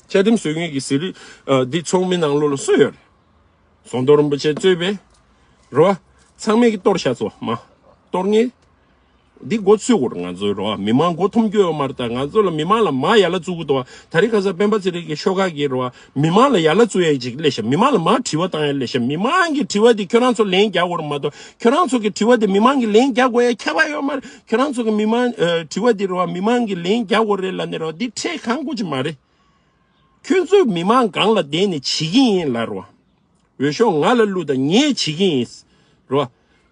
བཅའ་ཁྲིམས་བཟོ་མཁན་གྱི་ཟི་ལི་ཨ་འདི་ཚོགས་མི་ནང་ལོགས་ལ་སུ་ཡོད་རེད། ཟམ་གདོང་རིན་པོ་ཆེ་གཙོས་པའི་རོ། ཚང་མས་ཀྱི་གཏོར་བཞག་ཚོ་མ་གཏོར་ངེས། འདི་འགོ་ཚུགས་དགོས་རེད། ང་ཚོའི་རོ་མི་མང་མགོ་འཐོམ་རྒྱུ་ཡོད་མ་རེད། ད་ང་ཚོ་ལ་མི་མང་ལ་མ་ཡ་ལ་བཙུགས་གི་འདུག་བ། ད་རེས་ཁ་སང་སྤེན་པ་ཚེ་རིང་གི་ཤོག་ཁག་གི་རོ་མི་མང་ལ་ཡ་ལ་བཙུགས་ཡ་ཅིག་སླེབས་ཤག་མི་མང་ལ་མ་དྲི་བ་བཏང་ཡ་སླེབས་ཤག་མི་མང་གི་དྲི་བ་དེ་ཁྱོད་རང་ཚོ་ལན་རྒྱག་དགོས་རེད་མ་གཏོགས། ཁྱོད་རང་ཚོ་གི་དྲི་བ་དེ་མི་མང་གི་ལན་རྒྱག་དགོས་ཡ་ཁྱད་པར་ཡོད་མ་རེད། ཁྱོད་རང་ཚོ་གི་མི་མང་ཨ་དྲི་བ་དེ་རོ་མི་མང་གི་ལན་རྒྱག་དགོས་རེད་ལབ་ནས་རོ་འདི་ཁྲལ་གང་དགོས་ཀྱི་མ་རེད། ཁྱོད་ཚོས་མི་མང་སྒང་ལ་བསྡད་ནས་བྱེད་ཀྱི་ཡིན་ལབ་རོ། འོས་ཤོག་ང་ལ་བླུགས་དང་ངས་བྱེད་ཀྱི་ཡིན། རོ།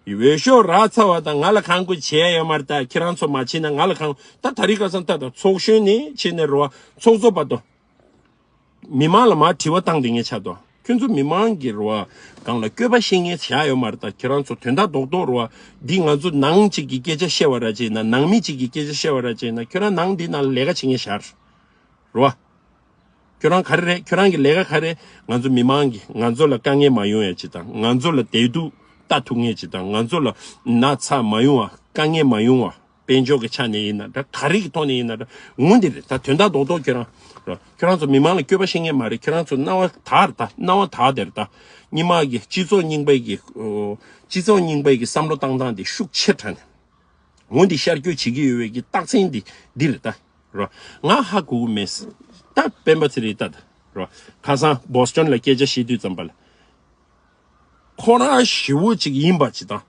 འོས་ཤོག་རག་ཚར་བ་དང་ང་ལ་གང་དགོས་བྱས་ཡོད་མ་རེད། ད་ཁྱེད་རང་ཚོ་མ་བྱེད་ན་ང་ལ་གང་། ད་ད་རེས་ཁ་སང་ད་ད་ཚོགས་གཞོན་ནས་བྱས་ནས་རོ་ཚོགས་གཙོ་བར་དུ། མི་མང་ལ་མར་དྲི་བ་བཏང་བསྡད་མཁན་ཆགས་འདུག་ཁྱོད་ཚོ་མི་མང་གི་རོ་སྒང་ལ་སྐྱོད་པ་བཤད་མཁན་བྱ་ཡོད་མ་རེད། ད་ཁྱེད་རང་ཚོ་དོན་དག་རྡོག་རྡོག་རོ་འདི་ང་ཚོ་ནང་གཅིག་གི་སྐད་ཆ་བཤད་པ་ར་བྱས་ན་ནང་མི་གཅིག་གི་སྐད་ཆ་བཤད་པ་ར་བྱས་ན་ཁྱོད་རང་ནང་འདི་ནང་ལ་ལས་ཀ་བྱེད་མཁན་ཤར་རོ། ཁྱོད་རང་ག་རེ་རེད། ཁྱོད་རང་གི་ལས་ཀ་ག་རེ། ང་ཚོ་མི་མང་གི་ང་ཚོ་ལ་དཀའ་ངལ་མ་ཡོང་ཡ་ཅིག་དང་། ང་ཚོ་ལ་བདེ་སྡུག་ལྟ་ཐུབ་མཁན་ཅིག་དང་། ང་ཚོ་ལ་ན་ཚ་མ་ཡོང་བ། དཀའ་ངལ་མ་ཡོང་བ། དཔལ་འབྱོར་གྱི་ཆ་ནས་ཡིན་ན་འདྲ། ག་རེ་གི་ཐོག་ནས་ཡིན་ན་འདྲ། འོ་འདི་རེད་ད། དོན་དག་རྡོག་རྡོག་ཁྱོད་རང་ར། ཁྱོད་རང་ཚོ་མི་མང་ལ་སྐྱོ་པ་བཤད་མཁན་མ་རེད། ཁྱོད་རང་ཚོ་སྣང་བ་དག་རེད་ད། སྣང་བ་དག་དེ་རེད་ད། སྔོན་མ་གི་སྤྱི་ཚོགས་རྙིང་པའི་གི་ཨོ། སྤྱི་ཚོགས་རྙིང་པའི་གི་བསམ་བློ་བཏང་སྟངས་དེ་ཤུགས་ཆེ་དྲགས་ནས། འོ་འདི་ཤར་བསྐྱོད་བྱེད་ཀྱི་ཡོད་པའི་གི་རྟགས་མཚན་འདི་འདི་རེད་ད། ར། ང་ཧ་གོ་གི་མེད། ད་སྤེན་པ་ཚེ་རིང་ལྟ་ད། ར། ཁ་སང་བོ་སི་ཊོན་ལ་སྐད་ཆ་བཤད་དུས་ཙམ་པ་ལ། ཁོ་རང་ཞི་བོ་ཅིག་ཡིན་པ་ཅིག་དང་།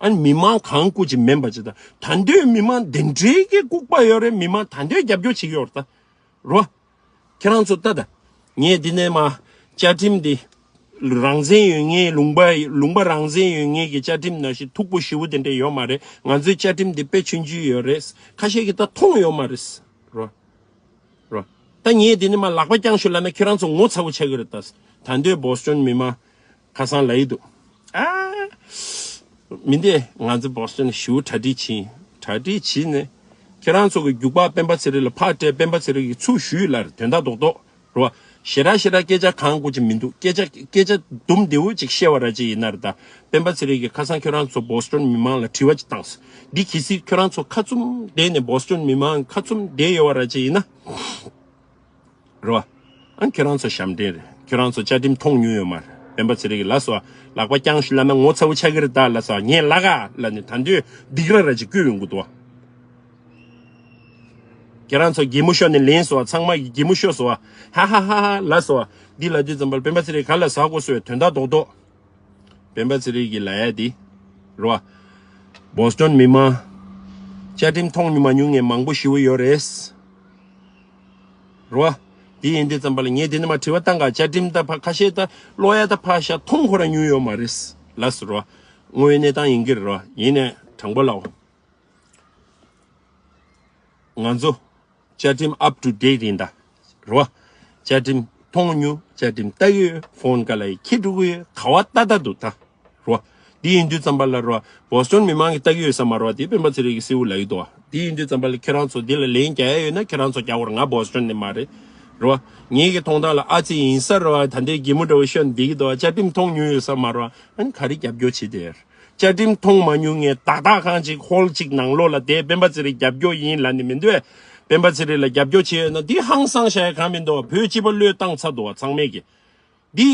ཨ་ནི་མི་མང་གང་བཀུར་ཅིག་མིན་པ་ཅིག་དང་། ད་འདོད་མི་མང་འདི་འདྲའི་གི་ལྐུགས་པ་ཡོད་རེད། མི་མང་ད་འདོད་རྒྱབ་སྐྱོར་བྱེད་ཀྱི་ཡོད་རེད་ད། རོ། ཁྱེད་རང་ཚོ་ལྟ་ད། ངས་འདི་ནས་མ། བཅའ་ཁྲིམས་འདི། རང་བཙན་ཡོད་ངེས་ལུང་པ། ལུང་པ་རང་བཙན་ཡོད་ངེས་ཀྱི་བཅའ་ཁྲིམས་ནང་བཞིན་མཐུག་པོ་ཞི་བོ་དེ་འདྲ་ཡོད་མ་རེད། ང་ཚོའི་བཅའ་ཁྲིམས་འདི་དཔེ་ཆུང་ཆུང་ཡོད་རེད། ཁ་ཤས་ཀྱིས་ད་མཐོང་ཡོད་མ་རེད། རོ། རོ། ད་ངས་འདི་ནས་མ་ལག་པ་བརྐྱངས་ཤོག་ལབ་ན་ཁྱེད་རང་ཚོ་ངོ་ཚ་བོ་ཆགས་ཀྱི་རེད་ད། ད་འདོད་བོ་སི་ཊོན་མི་མང་ཁ་སང་ལབ་ཡི་འདུག་ཨ། མི་འདི་ང་ཚོ་བོ་སི་ཊོན་ཞུ་གྲ་སྒྲིག་བྱིན། གྲ་སྒྲིག་བྱིན་ནས། ཁྱེད་རང་ཚོ་གི་རྒྱུག་པ་སྤེན་པ་ཚེ་རིང་ལ་ཕར་སྤྲད། སྤེན་པ་ཚེ་རིང་གིས་ཚུར་ཞུས་ལ་རེད། དོན་དག་རྡོག་རྡོག་རེད་བ། ཞེ་དྲག་ཞེ་དྲག་སྐད་ཆ་གང་དགོས་ཀྱི་མི་འདུག་སྐད་ཆ་སྐད་ཆ་དུམ་བདེ་བོ་ཅིག་བཤད་པ་ར་ཅིག་ཡིན་ན་རེད་ད། སྤེན་པ་ཚེ་རིང་གིས་ཁ་སང་ཁྱོད་རང་ཚོ་བོ་སི་ཊོན་མི་མང་ལ་དྲི་བ་ཅིག་བཏང་སོང་། འདི་གལ་སྲིད་ཁྱོད་རང་ཚོ་ཁ་བཙུམ་བསྡད་ནས་བོ་སི་ཊོན་མི་མང་ཁ་བཙུམ་བསྡད་ཡོད་པ་ར་ཅིག་ཡིན་ན། རེད་བ། ཨ་ཁྱོད་རང་ཚོ་ཞབས་འདྲེན་རེད། ཁྱོད་རང་ཚོ་བཅའ་ཁྲིམས་མཐོང་མྱོང་ཡོད་མ་རེད། སྤེན་པ་ཚེ་རིང་གིས་ལབ་སོང་བ། ལག་པ་བརྐྱངས་ཤིག་ལབ་ན་ངོ་ཚ་བོ་ཆགས་ཀྱི་རེད་ད་ལབ་སོང་བ། ངས་ལབ་ག་ལབ་ནས་ད་འདོད་སྡིགས་ར་ར་ཅིག་བསྐུལ་ཡོང་གི་འདུག་བ། ཁྱེད་རང་ཚོ་གད་མོ་ཤོར་ནས་ལན་སོང་བ། ཚང་མ་གིས་གད་མོ་ཤོར་སོང་བ། ཧ་ཧ་ཧ་ཧ་ལབ་སོང་བ། འདི་ལབ་དུས་ཙམ་པར་སྤེན་པ་ཚེ་རིང་ག་ལ་ཟ་དགོས་སོ་ཡ། དོན་དག་རྡོག་རྡོག་སྤེན་པ་ཚེ་རིང་གིས་ལབ་ཡ་འདི། རེད་བ། བོ་སི་ཊོན་མི་མང་། བཅའ་ཁྲིམས་མཐོང་མྱོང་མ་མྱོང་མཁན་མང་པོ་ཞེ་པོ་ཡོད་རེད། རེད་བ། འདི་ཡིན་དུས་ཙམ་པ་ལ་ངས་འདི་ནས་མ་དྲི་བ་བཏང་ག་བཅའ་ཁྲིམས་ད་ཕ་ཁ་ཤས་ད་ཀློག་ཡ་ད་ཕ་ཤ་མཐོང་ཁོ་རང་མྱོང་ཡོད་མ་རེད་ལབ་སོང་། རེད་བ། དངོས་ཡོད་གནས་སྟངས་ཡིན་གྱི་རེད་བ། ཡིན་ནའི་དྲང་པོ་ལབ། ང་ཚོ་བཅའ་ཁྲིམས་up to date་ཡིན་ད། རེད་བ། བཅའ་ཁྲིམས་མཐོང་མྱོང་། བཅའ་ཁྲིམས་ལྟ་གི་ཡོད། ཕོན་ག་ལ་ཡི་འཁྱེར་འགྲོ་གི་ཡོད། ག་བ་ལྟ་ལྟ་འདུག་ད། རེད་བ། འདི་ཡིན་དུས་ཙམ་པ་ལ་རེད་བ། བོ་སི་ཊོན་མི་མང་གིས་ལྟ་གི་ཡོད་ས་མ་རེད་བ། དེ་སྤེན་པ་ཚེ་རིང་གིས་གསལ་པོ་ལབ་ཡོད་དོ། འདི་ཡིན་དུས་ཙམ་པ་ལ་ཁྱེད་རང་ཚོ་འདི་ལ་ལན་རྒྱག་ཡ་ཡོད་ན་ཁྱེད་རང་ཚོ་རྒྱག་དགོས་རེད། ང་བོ་སི་ཊོན་ནས་མ་རེད། རེད་བ། ངེད་ཀྱི་མཐོང་སྟངས་ལ་ཨ་ཙི་ཡིན་ས་རེད་བ། ད་ལྟའི་གད་མོ་འདྲ་བོ་ཤོར་འདི་གི་དོ། བཅའ་ཁྲིམས་མཐོང་མྱོང་ཡོད་ས་མ་རེད་བ། ཨ་ནི་ག་རེ་རྒྱབ་སྐྱོར་བྱེད་དེ་ཡར། བཅའ་ཁྲིམས་མཐོང་མ་མྱོང་ངས་ཏག་ཏག་ཁང་ཅིག་ཧོལ་ཅིག་ནང་ལོགས་ལ་བསྡད་སྤེན་པ་ཚེ་རིང་རྒྱབ་སྐྱོར་ཡིན་ལབ་ནི་མི་འདུག་བས། སྤེན་པ་ཚེ་རིང་ལ་རྒྱབ་སྐྱོར་བྱེད་ཡོད་ན་འདི་ཧང་སང་བྱ་ཡ་གང་མི་འདུག་བ། བོད་སྤྱི་པ་བློས་བཏང་ཚར་འདུག་བ། ཚང་མས་ཀྱི། འདི།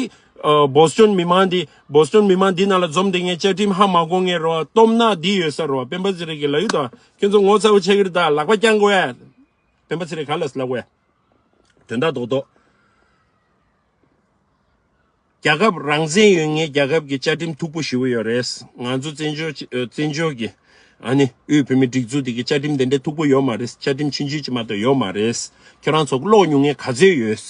ཨ། བོ་སི་ཊོན་མི་མང་འདི། བོ་སི་ཊོན་མི་མང་འདི་ནང་ལ་འཛོམས་བསྡད་མཁན་བཅའ་ཁྲིམས་ཧ་མ་གོ་མཁན་རེད་བ། སྟོབས་ནག་འདི་ཡོད་ས་རེད་བ། སྤེན་པ་ཚེ་རིང་གིས་ལབ་ཡོད་དོ། ཁྱོད་ཚོ་ངོ་ཚ་བོ་ཆགས་ཀྱི་རེད་ད། ལག་པ་བརྐྱང་དགོས་ཡ། སྤེན་པ་ཚེ་རིང་ག་ལ་ལབ་དགོས་ཡ། དོན་དག་རྡོག་རྡོག་རྒྱལ་ཁབ་རང་བཙན་ཡོད་མཁན་རྒྱལ་ཁབ་ཀྱི་བཅའ་ཁྲིམས་མཐུག་པོ་ཞེ་པོ་ཡོད་རེད། ང་ཚོ་བཙན་བྱོལ་གྱི་ཨ། བཙན་བྱོལ་གྱི་ཨ་ནི་དབུས་བོད་མིའི་སྒྲིག་འཛུགས་དེ་གི་བཅའ་ཁྲིམས་དེ་འདྲའི་མཐུག་པོ་ཡོད་མ་རེད། བཅའ་ཁྲིམས་ཆུང་ཆུང་ཅིག་མ་གཏོགས་ཡོད་མ་རེད། ཁྱེད་རང་ཚོ་ཀློག་མྱོང་མཁན་ག་ཚོད་ཡོད། རེད་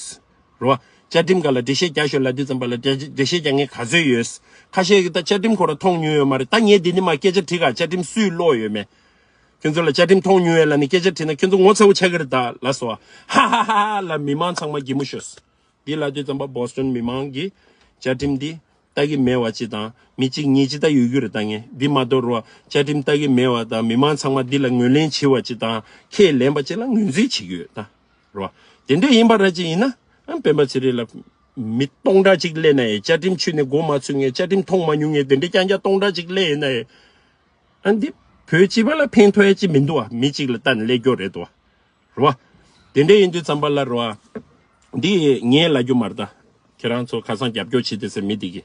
བ། བཅའ་ཁྲིམས་སྒང་ལ་འགྲེལ་བཤད་རྒྱག་ཤོག་ལབ་དུས་ཙམ་པ་ལ་འགྲེལ་འགྲེལ་བཤད་རྒྱག་མཁན་ག་ཚོད་ཡོད། ཁ་ཤས་ཀྱིས་ད་བཅའ་ཁྲིམས་ཁོ་རང་མཐོང་མྱོང་ཡོད་མ་རེད། ད་ངས་འདི་ནས་མ་སྐད་ཆ་དྲིས་ག་བཅའ་ཁྲིམས་སུས་ཀློག་ཡོད་མེད། ཁྱོད་ཚོ་ལ་བཅའ་ཁྲིམས་མཐོང་མྱོང་ཡོད་ལབ་ནས་སྐད་ཆ་དྲིས་ན་ཁྱོད་ཚོ་ངོ་ཚ་བོ་ཆགས་ཀྱི་རེད་ད་ལབ་སོང་བ། ཧ་ཧ་ཧ་ཧ་ལབ་མི་མང་ཚང་མ་གད་མོ་ཤོར་སོང་། འདི་ལབ་དུས་ཙམ་པ་བོ་སི་ཊོན་མི་མང་གིས་བཅའ་ཁྲིམས་འདི་ལྟ་གི་མེད་པ་ཅིག་དང་། མི་གཅིག་གཉིས་ཅིག་ད་ཡོད་རྒྱུ་རེད། ད་ངས་འདི་མ་གཏོགས་རོ། བཅའ་ཁྲིམས་ལྟ་གི་མེད་པ་དང་། མི་མང་ཚང་མ་འདི་ལ་ངོས་ལེན་བྱེད་པ་ཅིག་དང་། ཁས་ལེན་པ་ཅིག་ལ་ངོས་འཛིན་བྱེད་ཀྱི་ཡོད་ད། རོ། དེ་འདྲ་ཡིན་པ་ར་ཅིག་ཡིན་ན། ཨ། སྤེན་པ་ཚེ་རིང་ལ་མི་སྟོང་ཕྲག་ཅིག་སླེབས་ན་ཡང་། བཅའ་ཁྲིམས་ཆུ་ནས་མགོ་མ་ཚོས་མཁན། བཅའ་ཁྲིམས་མཐོང་མ་མྱོང་མཁན་དེ་འདྲ་རྐྱང་རྐྱང་སྟོང་ཕྲག་ཅིག་སླེབས་ཡིན་ན་ཡང་། ཨ། འདི་བོད་སྤྱི་པ་ལ་ཕན་ཐོགས་ཡ་ཅིག་མི་འདུག་བ། མི་གཅིག་ལ་ལྟ་ནས་སླེབས་རྒྱུ་རེད་དོ། རེད་བ། དེ་འདྲ་ཡིན་དུས་ཙམ་པ་ལ་རེད་བ། འདི་ངས་ལབ་རྒྱུ་མ་རེད་ད། ཁྱེད་རང་ཚོ་ཁ་སང་རྒྱབ་སྐྱོར་བྱེད་དེ་ཟེར་མི་འདི་གི་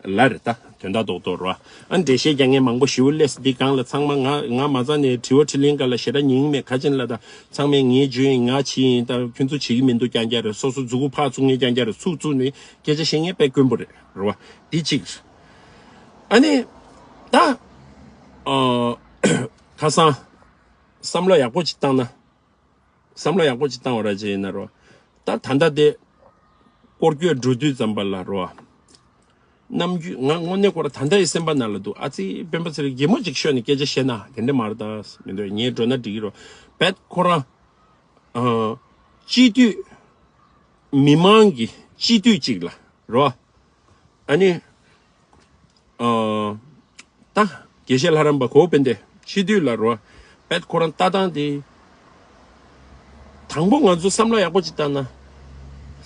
ལ་རེད་ད། དོན་དག་རྡོག་རྡོག་རེད་བ། ཨ། འགྲེལ་བཤད་རྒྱག་མཁན་མང་པོ་ཞེ་པོ་སླེབས་སོང་། འདི་སྒང་ལ་ཚང་མ་ང་ང་མ་རྩ་ནས་དྲི་བ་དྲིས་ལན་སྒང་ལ་ཞེ་དྲག་ཉན་གི་མེད། ཁ་ཅིག་ལ་ད་ཚང་མས་ངས་བརྗོད་ཡིན། ང་བྱས་ཡིན། ད་ཁྱོད་ཚོ་བྱེད་ཀྱི་མི་འདུག་རྐྱང་རྐྱང་རེད། སོ་སོ་མཛུ་གུ་ཕར་བཙུགས་མཁན་རྐྱང་རྐྱང་རེད། ཚུར་བཙུགས་ནས་སྐད་ཆ་བཤད་མཁན་དཔེ་དཀོན་པོ་རེད། རེད་བ། འདི་གཅིག་རེད། ཨ་ནི་ད། ཨ། ཁ་སང་བསམ་བློ་ཡག་པོ་ཅིག་བཏང་ན། བསམ་བློ་ཡག་པོ་ཅིག་བཏང་བ་ར་ཅིག་ཡིན་ན་རོ། ད་ད་ལྟ་དེ་སྐོར་སྐྱོད་འགྲོ་དུས་ཙམ་པ་ལ་རོ། ནམ་རྒྱུན་ང་དངོས་གནས་ཁོ་ར་ད་ལྟ་ཡི་སེམས་པ་ནང་ལ་འདུག་ཨ་ཙི་སྤེན་པ་ཚེ་རིང་གད་མོ་ཅིག་ཤོར་ནས་སྐད་ཆ་བཤད་ན་དེ་འདྲ་མ་རེད་ད། མི་འདུག་ངས་འགྲོ་ན་འགྲིག་གི་རོ། བེད་ཁོ་རང་། ཨ། སྤྱི་འཐུས། མི་མང་གི་སྤྱི་འཐུས་ཅིག་ལ་རོ། ཨ་ནི། ཨ། ད་དགེ་བཤེས་ལྷ་རམས་པ་གོ་བོ་དཔལ་ལྡན་སྤྱི་འཐུས་ལ་རོ། བེད་ཁོ་རང་ལྟ་སྟངས་དེ། དང་པོ་ང་ཚོ་བསམ་བློ་ཡག་པོ་ཅིག་བཏང་ན།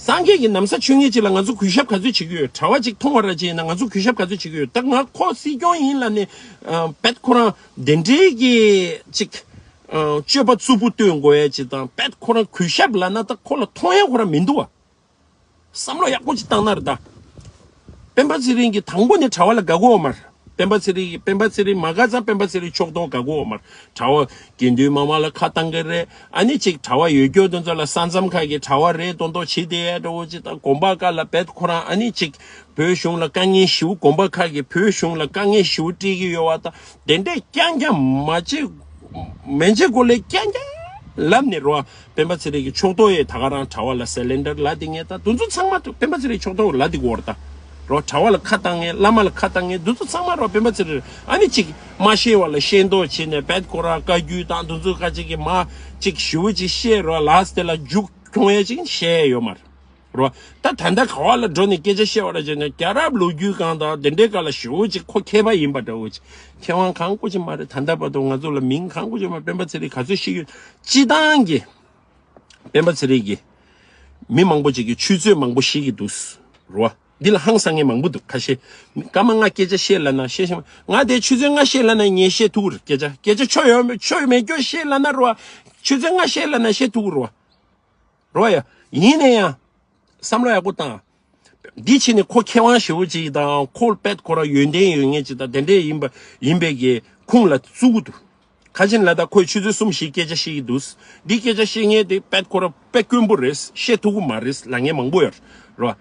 སངས་རྒྱས་ཀྱི་ན་བཟའ་མཆོད་མཁན་ཅིག་ལ་ང་ཚོ་གུས་ཞབས་ག་ཚོད་བྱེད་ཀྱི་ཡོད། གྲྭ་བ་ཅིག་མཐོང་བ་ར་ཅིག་ཡིན་ན་ང་ཚོ་གུས་ཞབས་ག་ཚོད་བྱེད་ཀྱི་ཡོད། ད་ང་ཁོ་སྲིད་སྐྱོང་ཡིན་ལབ་ནས་ཨ་བེད་ཁོ་རང་དེ་འདྲའི་གི་ཅིག་ཨ་སྤྱོད་པ་རྩུབ་པོ་སྟོན་དགོས་ཡ་ཅིག་དང་བེད་ཁོ་རང་གུས་ཞབས་ལབ་ན་ད་ཁོ་ལ་མཐོང་ཡ་ཁོ་རང་མི་འདུག་བ། བསམ་བློ་ཡག་པོ་ཅིག་བཏང་ན་རེད་ད། སྤེན་པ་ཚེ་རིང་གིས་དང་པོ་ནས་གྲྭ་བ་ལ་དགའ་གོ་མ་རེད། སྤེན་པ་ཚེ་རིང་གིས་སྤེན་པ་ཚེ་རིང་མ་དགའ་ཙང་སྤེན་པ་ཚེ་རིང་ཕྱོགས་གཏོགས་དགའ་གོ་མ་རེད། གྲྭ་བ་དགེ་འདུན་མང་མང་ལ་ཁ་བཏང་གི་རེད། ཨ་ནི་ཅིག་གྲྭ་བ་ཡོད་སྐྱོ་དེ་ཚོ་ལ་ས་མཚམས་ཁག་གི་གྲྭ་བ་རེད་མདོག་མདོག་བྱེད་བསྡད་ཡ་འདྲ་བོ་ཅིག་དང་། དགོན་པ་ཁག་ལ་བེད་ཁོ་རང་ཨ་ནི་ཅིག་བོད་གཞུང་ལ་དཀའ་ངལ་ཞེ་པོ། དགོན་པ་ཁག་གིས་བོད་གཞུང་ལ་དཀའ་ངལ་ཞེ་པོ་སྤྲད་ཀྱི་ཡོད་བ་དང་། དེ་འདྲས་རྐྱང་རྐྱང་མ་བྱེད། མན་ཆད་གོ་ལེ་རྐྱང་རྐྱང་ལབ་ནས་རོ། སྤེན་པ་ཚེ་རིང་གི་ཕྱོགས་གཏོགས་ཡས་ད་ག་རང་གྲྭ་བ་ལ་སེ་ལེན་ཌར་ལབ་བསྡད་མཁན་དང་དེ་ཚོ་ཚང་མ་སྤེན་པ་ཚེ་རིང་ཕྱོགས་གཏོགས་ལབ་བསྡད་ཀྱི་ཡོད་རེད་ད། རོ། གྲྭ་བ་ལ་ཁ་བཏང་མཁན། བླ་མ་ལ་ཁ་བཏང་མཁན་དེ་ཚོ་ཚང་མ་རོ་སྤེན་པ་ཚེ་རིང་ཨ་ནི་ཅིག་མ་ཤེས་པ་ལ་ཤེས་མདོག་བྱས་ནས་བེད་ཁོ་རང་བཀའ་བརྒྱུད་དང་དེ་ཚོ་ཁ་ཅིག་གིས་མ་ཅིག་ཞེ་པོ་ཅིག་བཤད་རོ། ལ་སྟེ་ལ་རྒྱུག་ཁྱོང་ཡས་ཅིག་བཤད་ཡས་ཡོད་མ་རེད། རོ། ད་ད་ལྟ་ག་བ་ལ་འགྲོ་ནས་སྐད་ཆ་བཤད་པ་ར་བྱས་ན་རྒྱལ་རབས་ལོ་རྒྱུས་སྒང་དང་དེ་འདྲའི་སྒང་ལ་ཞེ་པོ་ཅིག་ཁོ་མཁས་པ་ཡིན་པ་འདྲ་བོ་ཅིག་མཁས་དབང་གང་དགོས་ཅིག་མ་རེད། ད་ལྟ་བར་དུ་ང་ཚོ་ལ་མིང་གང་དགོས་ཅིག་མ་རེད། སྤེན་པ་ཚེ་རིང་ག་ཚོད་ཤེས་ཀྱི་ཡོད། སྤྱི་བཏང་གི་སྤེན་པ་ཚེ་རིང་གི་མི་མང་པོ་ཅིག་གི་ཆུ་ཚོད་མང་པོ་ཤེས་ཀྱི་འདུག་རོ། འདི་ལ་ཧང་སང་མཁན་མང་པོ་འདུག་ཁ་ཤས། སྐར་མ་ལྔ་སྐད་ཆ་བཤད་ལབ་ན་བཤད་ཤེས་མ། ང་དེ་ཆུ་ཚོད་ལྔ་བཤད་ལབ་ན་ངས་བཤད་ཐུབ་རེད། སྐད་ཆ་སྐད་ཆ་ཆོ་ཡོད་ཆོ་མེད་སྐྱོ་བཤད་ལབ་ན་རོ། ཆུ་ཚོད་ལྔ་བཤད་ལབ་ན་བཤད་ཐུབ་རོ། རོ་ཡ། ཡིན་ན་ཡང་བསམ་བློ་ཡག་པོ་བཏང་། འདི་ཕྱི་ནས་ཁོ་མཁས་དབང་ཞེ་པོ་ཅིག་དང་ཁོ་བེད་ཁོ་རང་ཡོན་ཏན་ཡོད་མཁན་ཅིག་དང་དེ་འདྲས་ཡིན་པ་ཡིན་པའི་གི་ཁུངས་ལ་བཙུགས་འདུག་ཁ་ཆེན་ལ་ད་ཁོས་ཆུ་ཚོད་གསུམ་བཞི་སྐད་ཆ་བཤད་ཀྱི་འདུག་འདི་སྐད་ཆ་བཤད་མཁན་དེ་བེད་ཁོ་རང་དཔེ་དཀོན་པོ་རེད། བཤད་ཐུབ་ཀྱི་མ་རེད་ལབ་མཁན་མང་པོ་ཡོད་རེད།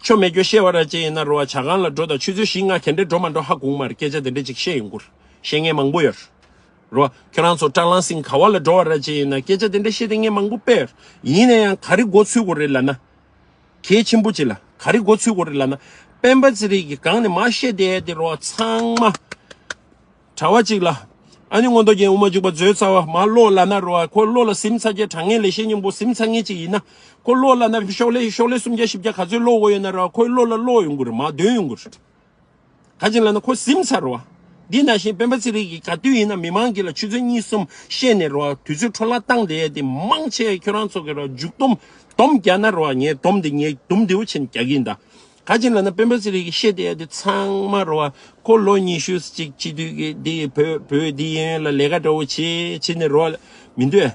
ཆོ་མེད་སྐྱོ་བཤད་པ་ར་ཅིག་ཡིན་ན་རོ། ཇ་ཁང་ལ་འགྲོ་དང་ཆུ་ཚོད་བཞི་ལྔ་ག་འདྲས་འགྲོ་མ་འགྲོ་ཧ་གོ་གི་མ་རེད། སྐད་ཆ་དེ་འདྲས་ཅིག་བཤད་ཡོང་གི་རེད། བཤད་མཁན་མང་པོ་ཡོད་རེད། རོ། ཁྱོད་རང་ཚོ་ཀྲང་ལང་སིང་ག་བ་ལ་འགྲོ་བ་ར་ཅིག་ཡིན་ན་སྐད་ཆ་དེ་འདྲ་བཤད་དེ་ངས་མང་པོ་དཔེར། ཡིན་ན་ཡང་ག་རེ་མགོ་ཚོས་དགོས་རེད་ལབ་ན། གལ་ཆེན་པོ་ཅིག་ལ་ག་རེ་མགོ་ཚོས་དགོས་རེད་ལབ་ན། སྤེན་པ་ཚེ་རིང་གི་སྒང་ནས་མར་བཤད་བསྡད་དེ་རོ། ཚང་མ་གྲྭ་བ་ཅིག་ལ་ཨ་ནི་མངོན་རྟོགས་རྒྱན་དབུ་མ་འཇུག་པ་མཛོད་ཚར་བ་མར་ཀློག་ལབ་ན་རོ། ཁོ་ཀློག་ལ་གཟིམ་ཚར་རྗེས་དྲང་ངེས་ལེགས་བཤད་སྙིང་པོ་གཟིམ་ཚར་མཁན་ཅིག་ཡིན་ན། ཁོ་ཀློག་ལབ་ན་ཤོག་ལྷེ་ཤོག་ལྷེ་སུམ་བརྒྱ་བཞི་བརྒྱ་ག་ཚོད་ཀློག་དགོས་ཡོད་ན་རོ། ཁོས་ཀློག་ལ་ཀློག་ཡོང་གི་རེད། མར་འདོན་ཡོང་གི་རེད། ག་ཅི་ལབ་ན་ཁོ་གཟིམ་ཚར་རོ། འདི་ནང་བཞིན་སྤེན་པ་ཚེ་རིང་གིས་ག་དུས་ཡིན་ན་མི་མང་གི་ལ་ཆུ་ཚོད་གཉིས་གསུམ་བཤད་ནས་རོ། དུས་ཚོད་འཕྲོ་བརླག་བཏང་བསྡད་ཡས་དེ་མང་ཆེ་ཁྱོད་རང་ཚོ་གི་རོ། མཇུག་སྡོམ་སྡོམ་རྒྱག་ན་རོ། ངས་སྡོམ་འདི་ངས་སྡོམ་འདི་བོ་ཆེན་རྒྱག་གི་ཡིན་ད། ག་ཅི་ལབ་ན་སྤེན་པ་ཚེ་རིང་གིས་བཤད་བསྡད་ཡས་དེ་ཚང་མ་རོ། ཁོ་ལོ་ཉི་ཤུ་གཅིག་སྤྱི་འཐུས་ཀྱི་འདི་བོད་བོད་འདི་ཡན་ལ་ལས་ཀ་འདྲ་བོ་བྱེད་བྱེད་ནས་རོ། མི་འདུག་ཨེ།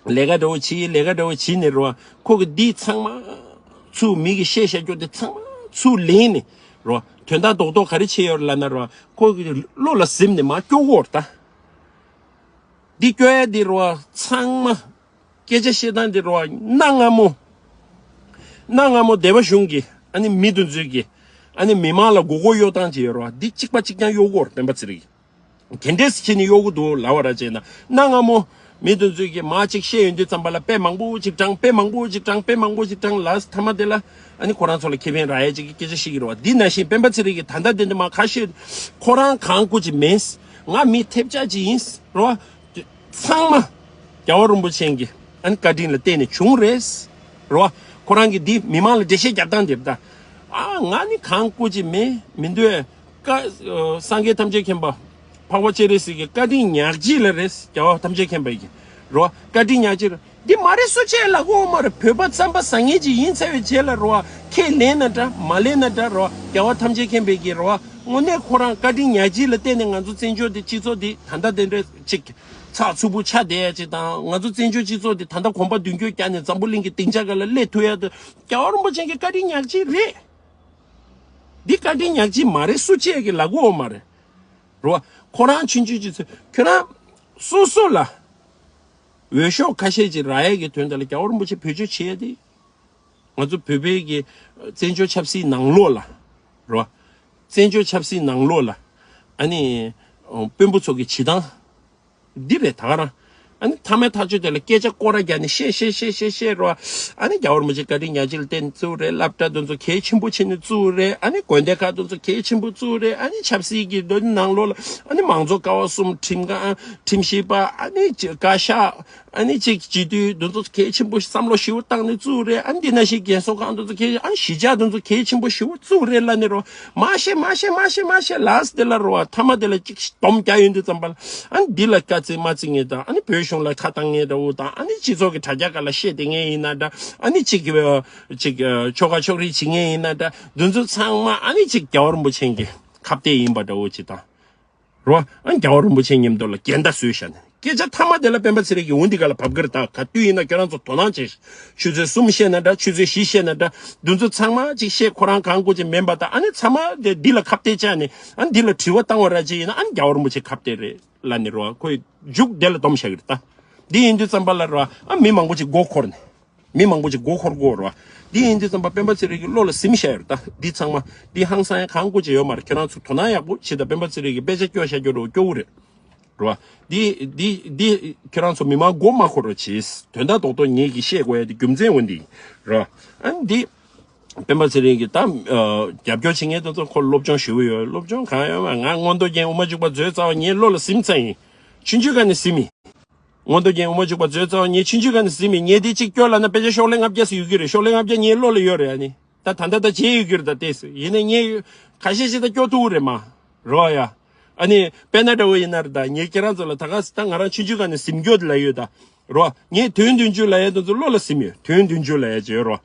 ལས་ཀ་འདྲ་བོ་བྱེད། ལས་ཀ་འདྲ་བོ་བྱེད་ནས་རོ། ཁོ་གི་འདི་ཚང་མ་ཚུར་མི་གི་བཤད་བཤད་རྒྱུ་དེ་ཚང་མ་ཚུར་ལེན་ནས་རོ། དོན་དག་རྡོག་རྡོག་ག་རེ་བྱེད་ཡོད་ལབ་ན་རོ། ཁོ་གི་བློ་ལ་ཟིན་ནས་མར་སྐྱོ་གོ་ར་ད། འདི་སྐྱོ་ཡ་འདི་རོ། ཚང་མ་སྐད་ཆ་བཤད་སྟངས་འདི་རོ། གནའ་སྔ་མོ་གནའ་སྔ་མོ་སྡེ་པ་གཞུང་གི་ཨ་ནི་མི་དེ་ཚོས་གི་ཨ་ནི་མི་མང་ལ་མགོ་སྐོར་གཡོག་སྟངས་ཅིག་ཡོད་རོ། འདི་གཅིག་པ་གཅིག་རྐྱང་གཡོག་གོ་ར་སྤེན་པ་ཚེ་རིང་། ག་འདྲས་བྱས་ནས་གཡོག་གི་འདུག་ལབ་པ་ར་བྱས་ན། གནའ་སྔ་མོ་མི་དེ་ཚོས་ཀྱིས་མར་ཅིག་བཤད་ཡོང་དུས་ཙམ་པ་ལ་དཔེ་མང་པོ་ཅིག་དྲངས། དཔེ་མང་པོ་ཅིག་དྲངས། དཔེ་མང་པོ་ཅིག་དྲངས་ལ་མཐའ་མ་དེ་ལ་ཨ་ནི་ཁོ་རང་ཚོ་ལ་ཁེ་ཕན་རག་ཡས་ཅིག་གི་སྐད་ཆ་བཤད་ཀྱི་རེད་བ། འདི་ནང་བཞིན་སྤེན་པ་ཚེ་རིང་གིས་ད་ལྟ་དེ་འདྲ་མར་ཁ་ཤས་ཁོ་རང་གང་དགོས་ཅིག་མིན། ང་མི་ཐེབས་ཆག་ཅིག་ཡིན་རེད་བ། ཚང་མ་རྒྱལ་བ་རིན་པོ་ཆེ་གི་ཨ་ནི་བཀའ་དྲིན་ལ་བརྟེན་ནས་བྱུང་རེད་རེད་བ། ཁོ་རང་གིས་འདི་མི་མང་ལ་འགྲེལ་བཤད་རྒྱབ་སྟངས་དེ་རེད་ད། ཨ་ང་ནི་གང་དགོས་ཅིག་མེད་མི་འདུག་ཨེ། བཀའ་ཨ་སངས་རྒྱས་ཐམས་ཅད་མཁྱེན་པ་འཕགས་པ་སྤྱན་རས་གཟིགས་ཀྱི་བཀའ་དྲིན་ཉག་གཅིག་ལ་རེད། རྒྱལ་བ་ཐམས་ཅད་མཁྱེན་པའི་གི་རོ། བཀའ་དྲིན་ཉག་གཅིག་རེད། འདི་མ་རེད་སུ་བྱས་ལ་གོ་མ་རེད། བོད་པ་རྩམ་པ་ཟ་མཁན་ཅིག་ཡིན་ཚར་བའི་རྗེས་ལ་རོ། ཁས་ལེན་ན་འདྲ་མ་ལེན་ན་འདྲ་རོ། རྒྱལ་བ་ཐམས་ཅད་མཁྱེན་པའི་གི་རོ། དངོས་གནས་ཁོ་རང་བཀའ་དྲིན་ཉག་གཅིག་ལ་བརྟེན་ནས་ང་ཚོ་བཙན་བྱོལ་འདི་སྤྱི་ཚོགས་འདི་ད་ལྟ་དེ་འདྲ་ཅིག་ཚགས་ཚུད་པོ་ཆགས་བསྡད་ཡ་ཅིག་དང་། ང་ཚོ་བཙན་བྱོལ་སྤྱི་ཚོགས་འདི་ད་ལྟ་གོམ་པ་མདུན་སྐྱོད་བརྒྱབ་ནས་འཛམ་བུ་གླིང་གི་སྡིངས་ཆ་སྒང་ལ་སླེབས་ཐུབ་ཡ་དེ་རྒྱལ་བ་རིན་པོ་ཆེ་གི་བཀའ་དྲིན་ཉག་གཅིག་རེད། འདི་བཀའ་དྲིན་ཉག་གཅིག་མ་རེད་སུ་བྱས་གི་ལ་གོ་མ་རེད། རོ། ཁོ་རང་ཆུང་ཆུང་ཅིག་ཚོད་ཁྱོད་རང་སོ་སོ་ལ་འོས་ཤོག་ཁ་ཤས་ཅིག་རག་ཡས་ཀྱི་དོན་དག་ལ་རྒྱལ་བ་རིན་པོ་ཆེ་བེད་སྤྱོད་བྱེད་ཡས་དེ། ང་ཚོ་བོད་པའི་གི་བཙན་བྱོལ་ཆབ་སྲིད་ནང་ལོགས་ལ་རོ། བཙན་བྱོལ་ཆབ་སྲིད་ནང་ལོགས་ལ་ཨ་ནི་དཔོན་པོ་ཚོ་གི་བྱེད་སྟངས་འདི་རེད་ད་ག་རང་། ཨ་ནི་མཐའ་མའི་ཐག་གཅོད་དེ་ལ་སྐད་ཆ་སྐོར་ར་རྒྱག་ནས་བཤད་བཤད་བཤད་བཤད་བཤད་རོ། ཨ་ནི་རྒྱལ་བ་རིན་པོ་ཆེ་བཀའ་དྲིན་ཉག་གཅིག་ལ་བརྟེན་བཙུགས་རེད། སློབ་གྲྭ་དེ་ཚོ་གལ་ཆེན་པོ་བྱས་ནས་བཙུགས་རེད། ཨ་ནི་དགོན་སྡེ་ཁག་དེ་ཚོ་གལ་ཆེན་པོ་བཙུགས་རེད། ཨ་ནི་ཆབ་སྲིད་ཀྱི་དོན་ནང་ལོགས་ལ་ཨ་ནི་མང་གཙོ་ཀ་བ་གསུམ་ཁྲིམས་ཁང་ཁྲིམས་ཞིབ་པ་ཨ་ནི་བཀའ་ཤག་ ཨ་ནི་གཅིག་སྤྱི་འཐུས་འདི་ཚོ་གལ་ཆེན་པོ་བསམ་བློ་ཞེ་པོ་བཏང་ནས་བཙུགས་རེད། ཨ་ནི་འདི་ན་ཞིག་རྒན་གསོ་ཁང་འདི་ཚོ་གལ་ཨ་ནི་གཞིས་ཆགས་འདི་ཚོ་གལ་ཆེན་པོ་ཞེ་པོ་བཙུགས་རེད་ལབ་ནས་རོ། མ་ཤེས་མ་ཤེས་མ་ཤེས་མ་ཤེས་ལགས་དེ་ལ་རོ། ཐ་མ་དེ་ལ་གཅིག་སྡོམ་རྒྱག་ཡོང་དུས་ཙམ་པ་ལ་ཨ་ནི་འདི་ལ་དཀའ་ཚེགས་མ་བརྩི་ངེས་དང་ཨ་ནི་བོད་གཞུང་ལ་ཁ་བཏང་ངེས་འདྲ་བོ་དང་ཨ་ནི་སྤྱི་ཚོགས་ཀྱི་དྲ་རྒྱ་སྒང་ལ་བཤད་བསྡད་ངེས་ཡིན་ན་འདྲ། ཨ་ནི་གཅིག་གཅིག་ཆོལ་ཁ་ཕྱོགས་རིས་བྱེད་ངེས་ཡིན་ན་འདྲ། འདི་ཚོ་ཚང་མ་ཨ་ནི་གཅིག་རྒྱལ་བ་རིན་པོ་ཆེ་གི་ཁ་གཏད་ཡིན་པ་འདྲ་བོ་ཅིག་དང་། རོ། ཨ་རྒྱལ་བ་རིན་པོ་ཆེ་མཉམ་དུ་ལ་འགལ་ཟླ་བཟོས་བཞག་ནས་སྐད་ཆ་ཐ་མ་དེ་ལ་སྤེན་པ་ཚེ་རིང་གིས་འོ་འདི་ག་ལ་བབས་ཀྱི་རེད། ད་ག་དུས་ཡིན་ན་ཁྱོད་རང་ཚོ་དོ་སྣང་བྱེད། ཆུ་ཚོད་གསུམ་བཤད་ན་འདྲ། ཆུ་ཚོད་བཞི་བཤད་ན་འདྲ། འདི་ཚོ་ཚང་མ་ཅིག་བཤད། ཁོ་རང་གང་དགོས་ཅིག་མིན་པ་དང་ཨ་ནི་ཚང་མ་དེ་འདི་ལ་ཁ་གཏད་བཅག་ནས་ཨ་ནི་འདི་ལ་དྲི་བ་བཏང་བ་ར་ཅིག་ཡིན་ན་ཨ་ནི་རྒྱལ་བ་རིན་པོ་ཆེ་ཁ་གཏད་རེད་ལབ་ནས་རོ། ཁོས་མཇུག་དེ་ལ་སྡོམ་བཞག་གི་རེད་ད། འདི་ཡིན་དུས་ཙམ་པ་ལ་རོ། ཨ་མི་མང་པོ་ཅིག་མགོ་འཁོར་ནས། མི་མང་པོ་ཅིག་མགོ་འཁོར་གོ་རོ། འདི་ཡིན་དུས་ཙམ་པ་སྤེན་པ་ཚེ་རིང་གི་བློ་ལ་ཟིན་བཞག་ཡོད་རེད་ད། འདི་ཚང་མ་འདི་ཧང་སང་ཡང་གང་དགོས་ཅིག་ཡོད་མ་རེད། ཁྱེད་རང་ཚོ་དོ་སྣང་ཡག་པོ་བྱེད་དང་། སྤེན་པ་ཚེ་རིང་གི་དཔེ་ཆ་སྐྱོར་བཞག་རྒྱུ་རོ་སྐྱོ་བོ་རེད། རོ། འདི་འདི་འདི་ཁྱེད་རང་ཚོ་མི་མང་མགོ་མ་འཁོར་རོ་བྱེད། དོན་དག་རྡོག་རྡོག་ངེད་ཀྱིས་བཤད་དགོས་ཡ་དེ་རྒྱུ་མཚན་འོ་འདི་རོ། ཨ་འདི་སྤེན་པ་ཚེ་རིང་གི་ད་རྒྱབ་སྐྱོར་བྱེད་མཁན་དེ་ཚོ་ཁོ་སློབ་སྦྱོང་ཞེ་པོ་ཡོད། སློབ་སྦྱོང་གང་ཡོད་མ། ང་མངོན་རྟོགས་རྒྱན་དབུ་མ་འཇུག་པ་མཛོད་རྩ་བ་ངའི་བློ་ལ་ཟིན་ཚར་ཡིན། ཆུང་ཆུང་སྒང་ནས་ཟིན་མི། མངོན་རྟོགས་རྒྱན་དབུ་མ་འཇུག་པ་མཛོད་རྩ་བ་ངའི་ཆུང་ཆུང་སྒང་ནས་ཟིན་མི། ངས་དེ་གཅིག་སྐྱོར་ལབ་ན་དཔེ་ཆ་ཤོག་ལྷེ་ལྔ་བརྒྱ་ཟེར་ཡོད་ཀྱི་རེད། ཤོག་ལྷེ་ལྔ་བརྒྱ་ངའི་བློ་ལ་ཡོད་རེད། ཨ་ནི་ད་ད་ད་ད་བརྗེད་ཡོད་ཀྱི་རེད་ད། ལྟས་སུ་ཡིན་ནའི་ངས་ཁ་ཤས་ཤིག་ད་སྐྱོར་ཐུབ་ཀྱི་རེད་མ་རོ་ཡ། ཨ་ནི་དཔེར་ན་འདྲ་བོ་ཡིན་ན་རེད་ད། ངས་ཁྱེད་རང་ཚོ་ལ་ད་ག་ད་ང་རང་ཆུང་ཆུང་སྒང་ནས་ཟིན་རྒྱུ་དེ་ལ་ཡོད་ད་རོ། ངས་དོན་བདུན་ཅུ་ལབ་ཡ་དེ་ཚོ་བློ་ལ་ཟིན་ཡོད། དོན་བདུན་ཅུ་ལབ་ཡ་ཅིག་ཡོད་རོ།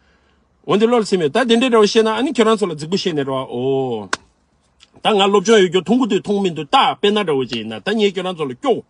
འོན་ཏེ་བློ་ལ་སེམས་ཡོད། ད་དེ་འདྲའི་འདྲ་བོ་བཤད་ན་ཨ་ནི་ཁྱོད་རང་ཚོ་ལ་རྫིག་པོ་བཤད་ནས་རོ། ཨོ། ད་ང་སློབ་སྦྱོང་ཡོད་རྒྱུ་མཐོང་གི་འདུག་མཐོང་མི་འདུག་ད་དཔེར་ན་འདྲ་བོ་ཅིག་ཡིན་ན་ད་ངས་ཁྱོད་རང་ཚོ་ལ་སྐྱོ།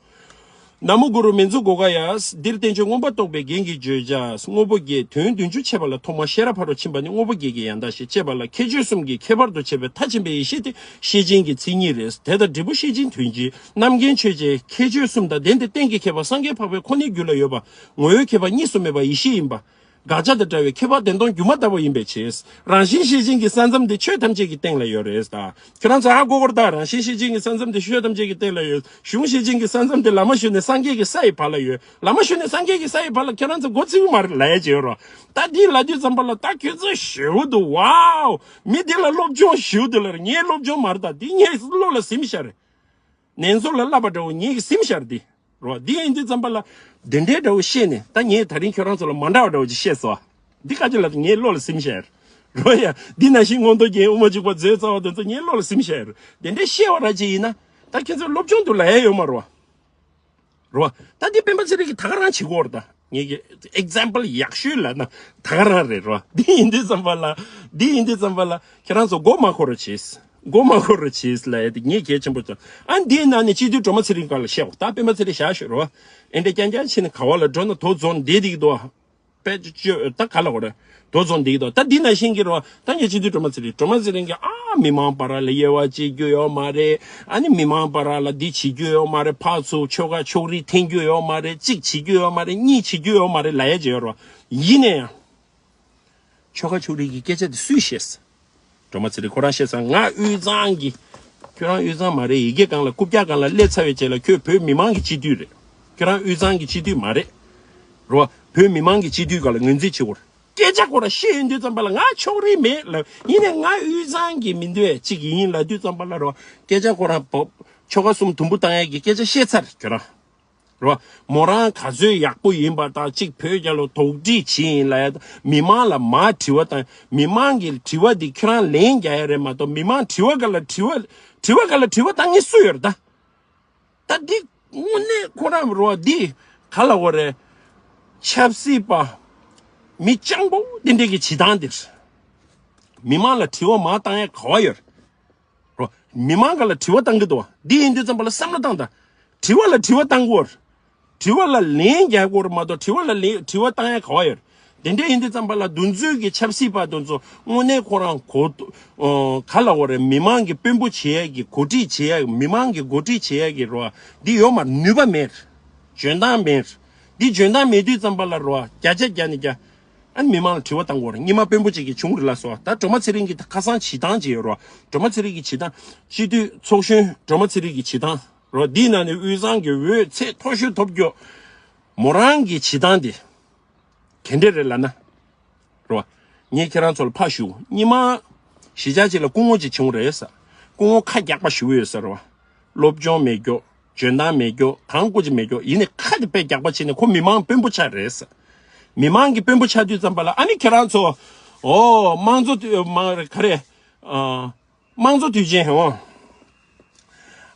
ན་མོ་གུ་རུ་མི་འཛུགས་གོ་ག་ཡ། འདིར་བསྟན་བཅོས་མངོན་པར་རྟོགས་པའི་རྒྱན་གྱི་བརྗོད་བྱ། དངོས་པོ་བརྒྱད་དོན་བདུན་ཅུ་འཆད་པ་ལ་ཐོག་མར་ཤེས་རབ་ཕ་རོལ་ཕྱིན་པ་ནི་དངོས་པོ་བརྒྱད་ཀྱི་ཡང་དག་ཞེས་བྱ་བ་ལ་ཁྱད་ཆོས་གསུམ་གྱིས་ཁྱད་པར་དུ་བྱས་པའི་མཐར་ཕྱིན་པའི་ཡེ་ཤེས་དེ་ཤེར་ཕྱིན་གྱི་མཚན་ཉིད་རེད། དེ་དང་འབྲས་བུ་ཤེར་ཕྱིན་དོན་གྱི་རྣམ་མཁྱེན་ཆོས་ཅན། ཁྱད་ཆོས་གསུམ་དང་ལྡན་ཏེ་གཏན་གྱི་ཁྱད་པར་སངས་རྒྱས་འཕགས་པའི་ཁོ་ནའི་རྒྱུད་ལ་ཡོད་པ། ངོ་བོའི་ཁྱད་པར་གཉིས་སུ་མེད་པ་ཡེ་ཤེས་ཡིན་པ། དགག་བྱ་དང་བྲལ་བའི་ཁྱད་པར་བདེན་སྟོང་སྒྱུ་མ་ལྟ་བུ་ཡིན་པའི་ཕྱིར། རང་བཞིན་ཤེར་ཕྱིན་གྱི་ས་མཚམས་དེ་ཆོས་ཐམས་ཅད་ཀྱི་སྟེང་ལ་ཡོད་རེད་ད། ཁྱོད་རང་ཚོ་ཧ་གོ་གོ་རེད་ད། རང་བཞིན་ཤེར་ཕྱིན་གྱི་ས་མཚམས་དེ་ཆོས་ཐམས་ཅད་ཀྱི་སྟེང་ལ་ཡོད། གཞུང་ཤེར་ཕྱིན་གྱི་ས་མཚམས་དེ་ལམ་ཞུགས་ནས་སངས་རྒྱས་ཀྱི་ས་ཡི་བར་ལ་ཡོད། ལམ་ཞུགས་ནས་སངས་རྒྱས་ཀྱི་ས་ཡི་བར་ལ་ཁྱོད་རང་ཚོ་མགོ་ཚོས་ཀྱི་མ་རེད་ལབ་ཡ་ཅིག་ཡོད་རོ། ད་འདི་ལབ་དུས་ཙམ་པ་ལ་ད་ཁྱོད་ཚོ་ཞེ་པོ་འདུག་ཝའོ། མི་འདི་ལ་སློབ་སྦྱོང་ཞེ་པོ་འདུག་ལབ་རེད། ངའི་སློབ་སྦྱོང་མ་རེད་ད། འདི་ངའི་བློ་ལ་ཟིན་ཤག་རེད། ནེ་ཙོ་ལ་བསླབ་པ་འདྲ་བོ་ངེད་ཀྱིས་ཟིན་ཤར་འདི། རོ། འདི་ཡིན་དུས་ཙམ་པ་ལ། འདི་འདྲའི་འདྲ་བོ་བཤད་ནས་ད་ངས་ད་རིང་ཁྱོད་རང་ཚོ་ལ་མ་འདྲ་བ་འདྲ་བོ་ཅིག་བཤད་སོང་། འདི་ཁ་ཅིག་ལ་ངའི་བློ་ལ་ཟིན་ཤར། རོ་ཡ། འདི་ནང་བཞིན་མངོན་རྟོགས་རྒྱན་དབུ་མ་འཇུག་པ་མཛོད་རྩ་བ་དེ་ཚོ་ངའི་བློ་ལ་ཟིན་ཤར། འདི་འདྲའི་བཤད་པ་ར་ཅིག་ཡིན་ན། ད་ཁྱེད་ཚོ་སློབ་སྦྱོང་དུ་ལ་ཡ་ཡོད་མ་རོ། རོ། ད་འདི་སྤེན་པ་ཚེ་རིང་གིས་ད་ག་རང་བྱེད་ཀྱི་ཡོད་རེད་ད། ངེད་ཀྱི་ཨེག་ཛམ་པལ་ཡག་ཤོས་ལབ་ན་ད་ག་རང་རེད་རོ། འདི་ཡིན་དུས་ཙམ་པ་ལ། འདི་ཡིན་དུས་ཙམ་པ་ལ་ཁྱེད་རང་ཚོ་མགོ་མ་འཁོར་རོགས་བྱེད། མགོ་མ་འཁོར་རོགས་བྱེད་ལབ་ཡ་དེ་ངས་གལ་ཆེན་པོ་བརྩི། ཨ་འདིའི་ནང་ནས་སྤྱི་འཐུས་སྒྲོལ་མ་ཚེ་རིང་སྒང་ལ་བཤད་འོ། ད་སྤེན་པ་ཚེ་རིང་བཞག་ཤོད་རོ། ཨེ་འདྲ་རྐྱང་རྐྱང་བྱས་ནས་ག་བ་ལ་འགྲོ་ན་དོ་རྫོང་བསྡད་འདུག་དོ། དཔེ་ཅོ་ད་ག་ལ་འོ་རེད། དོ་རྫོང་འདུག་དོ། ད་འདི་ནང་བཞིན་གྱི་རོ། ད་ངས་སྤྱི་འཐུས་སྒྲོལ་མ་ཚེ་རིང་། སྒྲོལ་མ་ཚེ་རིང་གིས་ཨ་མི་མང་བར་ལ་དབྱེ་བ་འབྱེད་རྒྱུ་ཡོད་མ་རེད། ཨ་ནི་མི་མང་བར་ལ་འདི་བྱེད་རྒྱུ་ཡོད་མ་རེད། ཕར་ཚུར་ཆོལ་ཁ་ཕྱོགས་རིས་འཐེན་རྒྱུ་ཡོད་མ་རེད། གཅིག་བྱེད་རྒྱུ་ཡོད་མ་རེད། གཉིས་བྱེད་རྒྱུ་ཡོད་མ་རེད་ལབ་ཡ་ཅིག་ཡོད་རོ། ཡིན་ན་ཡང་། ཆོལ་ཁ་ཕྱོགས་རིས་ཀྱི་སྐད་ཆ་དེ་སུས་བཤད་ཟེར། སྒྲོལ་མ་ཚེ་རིང་ཁོ་རང་བཤད་ཙང་། ང་དབུས་གཙང་གི། ཁྱོད་རང་དབུས་གཙང་མ་རེད། ཡི་གེ་སྒང་ལ་རྐུབ་བཀྱག་སྒང་ལ་སླེབས་ཚར་བའི་རྗེས་ལ་ཁྱོད་བོད་མི་མང་གི་སྤྱི་འཐུས་རེད། ཁྱོད་རང་དབུས་གཙང་གི་སྤྱི་འཐུས་མ་རེད། རོ། བོད་མི་མང་གི་སྤྱི་འཐུས་སྒང་ལ་ངོས་འཛིན་བྱེད་དགོས་རེད། སྐད་ཆ་ཁོ་རང་བཤད་ཡོང་དུས་ཙམ་པ་ལ་ང་ཕྱོགས་རིས་མེད་ལབ། ཡིན་ནའི་ང་དབུས་གཙང་གི་མི་འདུག་གཅིག་ཡིན་ལབ་དུས་ཙམ་པ་ལ་རོ། སྐད་ཆ་ཁོ་རང་བོ། ཆོལ་ཁ་གསུམ་དུམ་བུ་བཏང་ཡས་ཀྱི་སྐད་ཆ་བཤད་ཚར་ཁྱོད་རང་། རོ། མོ་རང་ག་ཚོད་ཡག་པོ་ཡིན་པ་དང་གཅིག་བོད་རྒྱལ་ལོ་དོགས་འདྲི་བྱེད་ཡིན་ལབ་ཡ་དང་། མི་མང་ལ་མར་དྲི་བ་བཏང་། མི་མང་གི་དྲི་བ་འདི་ཁྱོད་རང་ལན་རྒྱག་ཡ་རེད་མ་གཏོགས། མི་མང་དྲི་བ་ག་ལ་དྲི་བ། དྲི་བ་ག་ལ་དྲི་བ་བཏང་མཁན་སུ་ཡོད་རེད་ད། ད་འདི་དངོས་གནས་ཁོ་རང་རོ་འདི་ག་ལ་འོ་རེད། ཆབ་སྲིད་པ། མི་སྤྱང་པོ་འདི་འདྲས་ཀྱི་བྱེད་སྟངས་འདི་རེད། མི་མང་ལ་དྲི་བ་མར་བཏང་ཡ་ག་བ་ཡོད་རེད། རོ། མི་མང་ག་ལ་དྲི་བ་བཏང་གི་འདུག་བ། འདི་ཡིན་དུས་ཙམ་པ་ལ་བསམ་བློ་བཏང་དང་། དྲི་བ་ལ་དྲི་བ་བཏང་དགོས། དྲི་བ་ལ་ལན་རྒྱག་དགོས་མ་གཏོགས་དྲི་བ་ལ་ལན་དྲི་བ་བཏང་ཡ་ག་བ་ཡོད། དེ་འདྲ་ཡིན་དུས་ཙམ་པ་ལ་འདུ་འཛོམས་ཀྱི་ཆབ་སྲིད་པ་དེ་ཚོ་དངོས་གནས་ཁོ་རང་གོ། ཨོ། ག་ལ་འོ་རེད། མི་མང་གི་དཔོན་པོ་བྱེད་ཡ་གི་གོ་སྒྲིག་བྱེད་ཡ། མི་མང་གི་གོ་སྒྲིག་བྱེད་ཡ་གི་རོ། འདི་ཡོད་མ་རེད། ནུས་པ་མེད། འཇོན་ཐང་མེད། འདི་འཇོན་ཐང་མེད་དུས་ཙམ་པ་ལ་རོ། བརྒྱ་ཆ་བརྒྱ་ནས་བརྒྱ། ཨ་ནི་མི་མང་ལ་དྲི་བ་བཏང་དགོས་རེད། སྔོན་མ་དཔོན་པོ་ཅིག་གིས་བྱུང་རེད་ལ་སོ། ད་སྒྲོལ་མ་ཚེ་རིང་གི་ད་ཁ་སང་བྱེད་སྟངས་ཅིག་ཡོད་རོ། སྒྲོལ་མ་ཚེ་རིང་གི་བྱེད་སྟངས། སྤྱི་འཐུས་ཚོགས་གཞོན་སྒྲོལ་མ་ཚེ་རིང་གི་བྱེད་སྟངས་རོ། འདིའི་ནང་ནས་དབུས་གཙང་གི་འོས་ཚད་མཐོ་ཤོས་ཐོབ་རྒྱུ། མོ་རང་གི་བྱེད་སྟངས་དེ་ག་འདྲས་རེད་ལབ་ན། རོ། ངས་ཁྱེད་རང་ཚོ་ལ་ཕར་ཞུ། སྔོན་མ་གཞིས་ཆགས་ཅིག་ལ་སྐུ་ངོ་ཅིག་བྱུང་རེད་ཟེར། སྐུ་ངོ་ཁ་རྒྱགས་པ་ཞེ་པོ་ཡོད་ཟེར་རོ། སློབ་སྦྱོང་མེད་རྒྱུ། འཇོན་ཐང་མེད་རྒྱུ་གང་དགོས་ཀྱི་མེད་རྒྱུ་ཡིན་ནི་ཁ་དེ་དཔེ་རྒྱག་པ་བྱས་ནས་ཁོ་མི་མང་དཔོན་པོ་ཆགས་རེད་ཟེར། མི་མང་གི་དཔོན་པོ་ཆགས་དུས་ཙམ་པ་ལ་ཨ་ནི་ཁྱེད་རང་ཚོ། ཨོ་དམངས་གཙོ་དུས་མང་རེད་ག་རེ། ཨ། དམངས་གཙོ་དུས་ཆེན་ཧོ།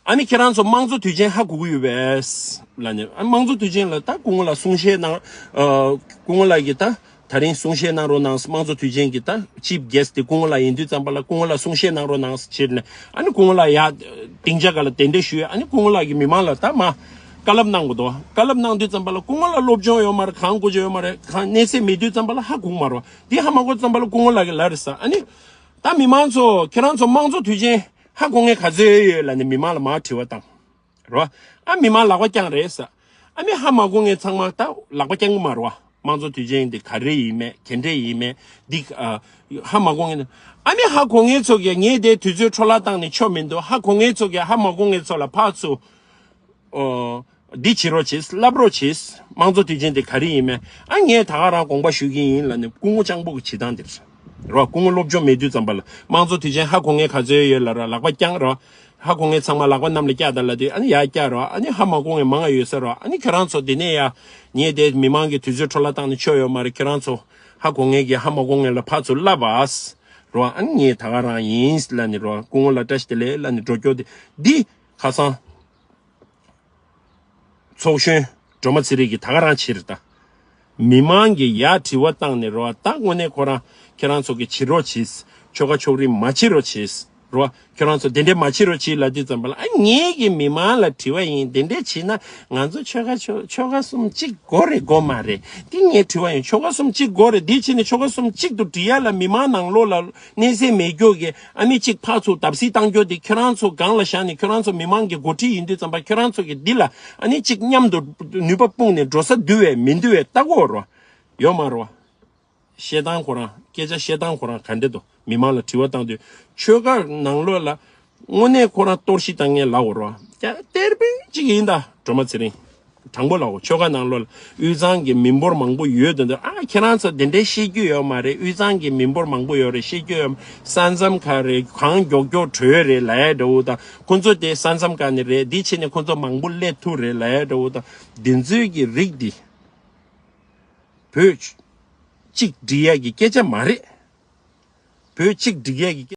ཨ་ནི་ཁྱེད་རང་ཚོ་དམངས་གཙོ་དུས་ཆེན་ཧ་གོ་གི་ཡོད་པས། ལ་ནི་ཨ་དམངས་གཙོ་དུས་ཆེན་ལ་ད་སྐུ་ངོ་ལ་གསུང་བཤད་གནང་། ཨ། སྐུ་ངོ་ལགས་ཀྱིས་ད་ད་རིང་གསུང་བཤད་གནང་རོགས་གནང་། དམངས་གཙོ་དུས་ཆེན་གྱི་ད་ཅིབ་གེསྟ་དེ་སྐུ་ངོ་ལགས་ཡིན་དུས་ཙམ་པ་ལ་སྐུ་ངོ་ལ་གསུང་བཤད་གནང་རོགས་གནང་ཟེར་ནས་ཨ་ནི་སྐུ་ངོ་ལགས་ཡ་སྡིངས་ཆ་སྒང་ལ་གདན་འདྲེན་ཞུས། ཨ་ནི་སྐུ་ངོ་ལགས་ཀྱིས་མི་མང་ལ་ད་མ་བཀའ་སློབ་གནང་དགོས་འདུག་བཀའ་སློབ་གནང་དུས་ཙམ་པ་ལ་སྐུ་ངོ་ལགས་སློབ་སྦྱོང་ཡོད་མ་རེད། གང་དགོས་ཀྱི་ཡོད་མ་རེད། གང་གནས་ཚད་མེད་དུས་ཙམ་པ་ལ་ཧ་གོ་གི་མ་རེད། འདི་ཧ་མ་གོ་ཙམ་པ་ལ་སྐུ་ངོ་ལགས་ཀྱིས་ལབ་རེད་ཟེར། ཨ་ནི། ད་མི་མང་ཚོ་ཁྱེད་རང་ཚོ་དམངས་གཙོ་དུས་ཆེན་ཧ་གོ་མཁན་ག་ཚོད་ཡོད་ལབ་ནས་མི་མང་ལ་མར་དྲི་བ་བཏང་། རོ། ཨ་མི་མང་ལག་པ་བརྐྱངས་རེད་ཟེར། ཨ་ནི་ཧ་མ་གོ་མཁན་ཚང་མ་ད་ལག་པ་བརྐྱང་གི་མ་རོ། དམངས་གཙོ་དུས་ཆེན་འདི་ག་རེ་ཡིན་མེད་ག་འདྲ་ཡིན་མེད་འདི་ཨ། ཧ་མ་གོ་མཁན། ཨ་ནི་ཧ་གོ་མཁན་ཚོ་གིས་ངས་དེ་དུས་ཚོད་འཕྲོ་བརླག་བཏང་ནས་ཆོ་མི་འདུག་ཧ་གོ་མཁན་ཚོ་གིས་ཧ་མ་གོ་མཁན་ཚོ་ལ་ཕར་ཚུར། ཨོ། འདི་བྱེད་རོགས་བྱེད། བསླབ་རོགས་བྱེད། དམངས་གཙོ་དུས་ཆེན་དེ་ག་རེ་ཡིན་མིན། ཨ་ངས་ད་ག་རང་དགོངས་པ་ཞུ་གི་ཡིན་ལབ་ནས་སྐུ་ངོ་སྤྱང་པོ་གི་བྱེད་སྟངས་དེ་རེད། རོ། སྐུ་ངོ་སློབ་སྦྱོང་མེད་དུས་ཙམ་པ་ལ་དམངས་གཙོ་དུས་ཆེན་ཧ་གོ་མཁན་ག་ཚོད་ཡོད་ལབ་ར་ལག་པ་བརྐྱངས་རོ། ཧ་གོ་མཁན་ཚང་མ་ལག་པ་གནམ་ལ་བཀྱག་དང་ལབ་དུས་ཨ་ནི་ཡར་བཀྱག་རོ། ཨ་ནི་ཧ་མ་གོ་མཁན་མང་ང་ཡོད་ས་རོ། ཨ་ནི་ཁྱེད་རང་ཚོ་འདི་ནས་ཡ་ངས་དེ་མི་མང་གི་དུས་ཚོད་འཕྲོ་བརླག་བཏང་ནས་ཆོ་ཡོད་མ་རེད། ཁྱེད་རང་ཚོ་ཧ་གོ་མཁན་གྱིས་ཧ་མ་གོ་མཁན་ལ་ཕར་ཚུར་བསླབ་པ། རོ། ཨ་ནི་ངས་ད་ག་རང་ཡིན་ལབ་ནས་རོ། སྐུ་ངོ་ལ་བཀྲ་ཤིས་བདེ་ལེགས་ལབ་ནས་འགྲོ་རྒྱུ་དེ་འདི་ཁ་སང་། ཚོགས་གཞོན་སྒྲོལ་མ་ཚེ་རིང་གིས་ད་ག་རང་བྱེད་རེད་ད། མི་མང་གིས་ཡར་དྲི་བ་བཏང་ནས་རོ། ད་དངོས་གནས་ཁོ་རང་ཁྱེད་རང་ཚོ་གིས་བྱེད་རོགས་བྱེད། ཆོལ་ཁ་ཕྱོགས་རིས་མ་བྱེད་རོགས་བྱེད། རོ། ཁྱེད་རང་ཚོ་དེ་འདྲས་མ་བྱེད་རོགས་བྱེད་ལབ་དུས་ཙམ་པ་ལ་ཨ་ངེད་ཀྱིས་མི་མང་ལ་དྲི་བ་ཡིན། དེ་འདྲས་བྱེད་ན་ང་ཚོ་ཆོལ་ཁ་ཆོ་ཆོལ་ཁ་གསུམ་གཅིག་དགོས་རེད་དགོས་མ་རེད། དེ་ངས་དྲི་བ་ཡིན། ཆོལ་ཁ་གསུམ་གཅིག་དགོས་རེད། དེ་བྱས་ནས་ཆོལ་ཁ་གསུམ་གཅིག་ཏུ་སྒྲིལ་ཡ་ལ་མི་མང་ནང་ལོགས་ལ་གནས་ཚད་མེད་རྒྱུ་གི་ཨ་ནི་གཅིག་ཕར་ཚུར་བརྡབ་གསིག་བཏང་རྒྱུ་དེ་ཁྱོད་རང་ཚོ་སྒང་ལ་བཞག་ནས་ཁྱོད་རང་ཚོ་མི་མང་གི་འགོ་ཁྲིད་ཡིན་དུས་ཙམ་པ་ཁྱོད་རང་ཚོ་གི་འདི་ལ་ཨ་ནི་གཅིག་མཉམ་དུ་ནུས་པ་སྤུངས་ནས་འགྲོ་ས་འདུལ་བས་མི་འདུལ་བས་ལྟ་དགོས་རོ། ཡོད་མ་རོ། བཤད་སྟངས་ཁོ་རང་སྐད་ཆ་བཤད་སྟངས་ཁོ་རང་ག་འདྲ་འདུག་མི་མང་ལ་དྲི་བ་བཏང་དུས་ཆོལ་ཁ་ནང་ལོགས་ལ་དངོས་གནས་ཁོ་རང་གཏོར་བཤིག་བཏང་མཁན་ལ་འོ་རོ། ཀྱ་གཏེར་དཔོན་གཅིག་ཡིན་ད་སྒྲོལ་མ་ཚེ་རིང་། དྲང་པོ་ལབ་འོ། ཆོལ་ཁ་ནང་ལོགས་ལ་དབུས་གཙང་གི་མི་འབོར་མང་པོ་ཡོད་དོན་དུ་ཨ་ཁྱེད་རང་ཚོ་དེ་འདྲའི་བཤད་རྒྱུ་ཡོད་མ་རེད། དབུས་གཙང་གི་མི་འབོར་མང་པོ་ཡོད་རེད། བཤད་རྒྱུ་ཡོད་མ། ས་མཚམས་ཁ་རེད། གང་མགྱོགས་མགྱོགས་བྲོས་རེད་ལབ་ཡ་འདྲ་བོ་དང་ཁོ་ཚོ་དེ་ས་མཚམས་ཁ་ནས་རེད། འདི་བྱས་ནས་ཁོ་ཚོ་མང་པོ་སླེབས་ཐུབ་རེད་ལབ་ཡ་འདྲ་བོ་དང་འདི་ཚོའི་གི་རིགས་འདི་བོད་གཅིག་སྒྲིལ་ཡ་གི་སྐད་ཆ་མ་རེད། བོད་གཅིག་སྒྲིལ་ཡ་གི་སྐད་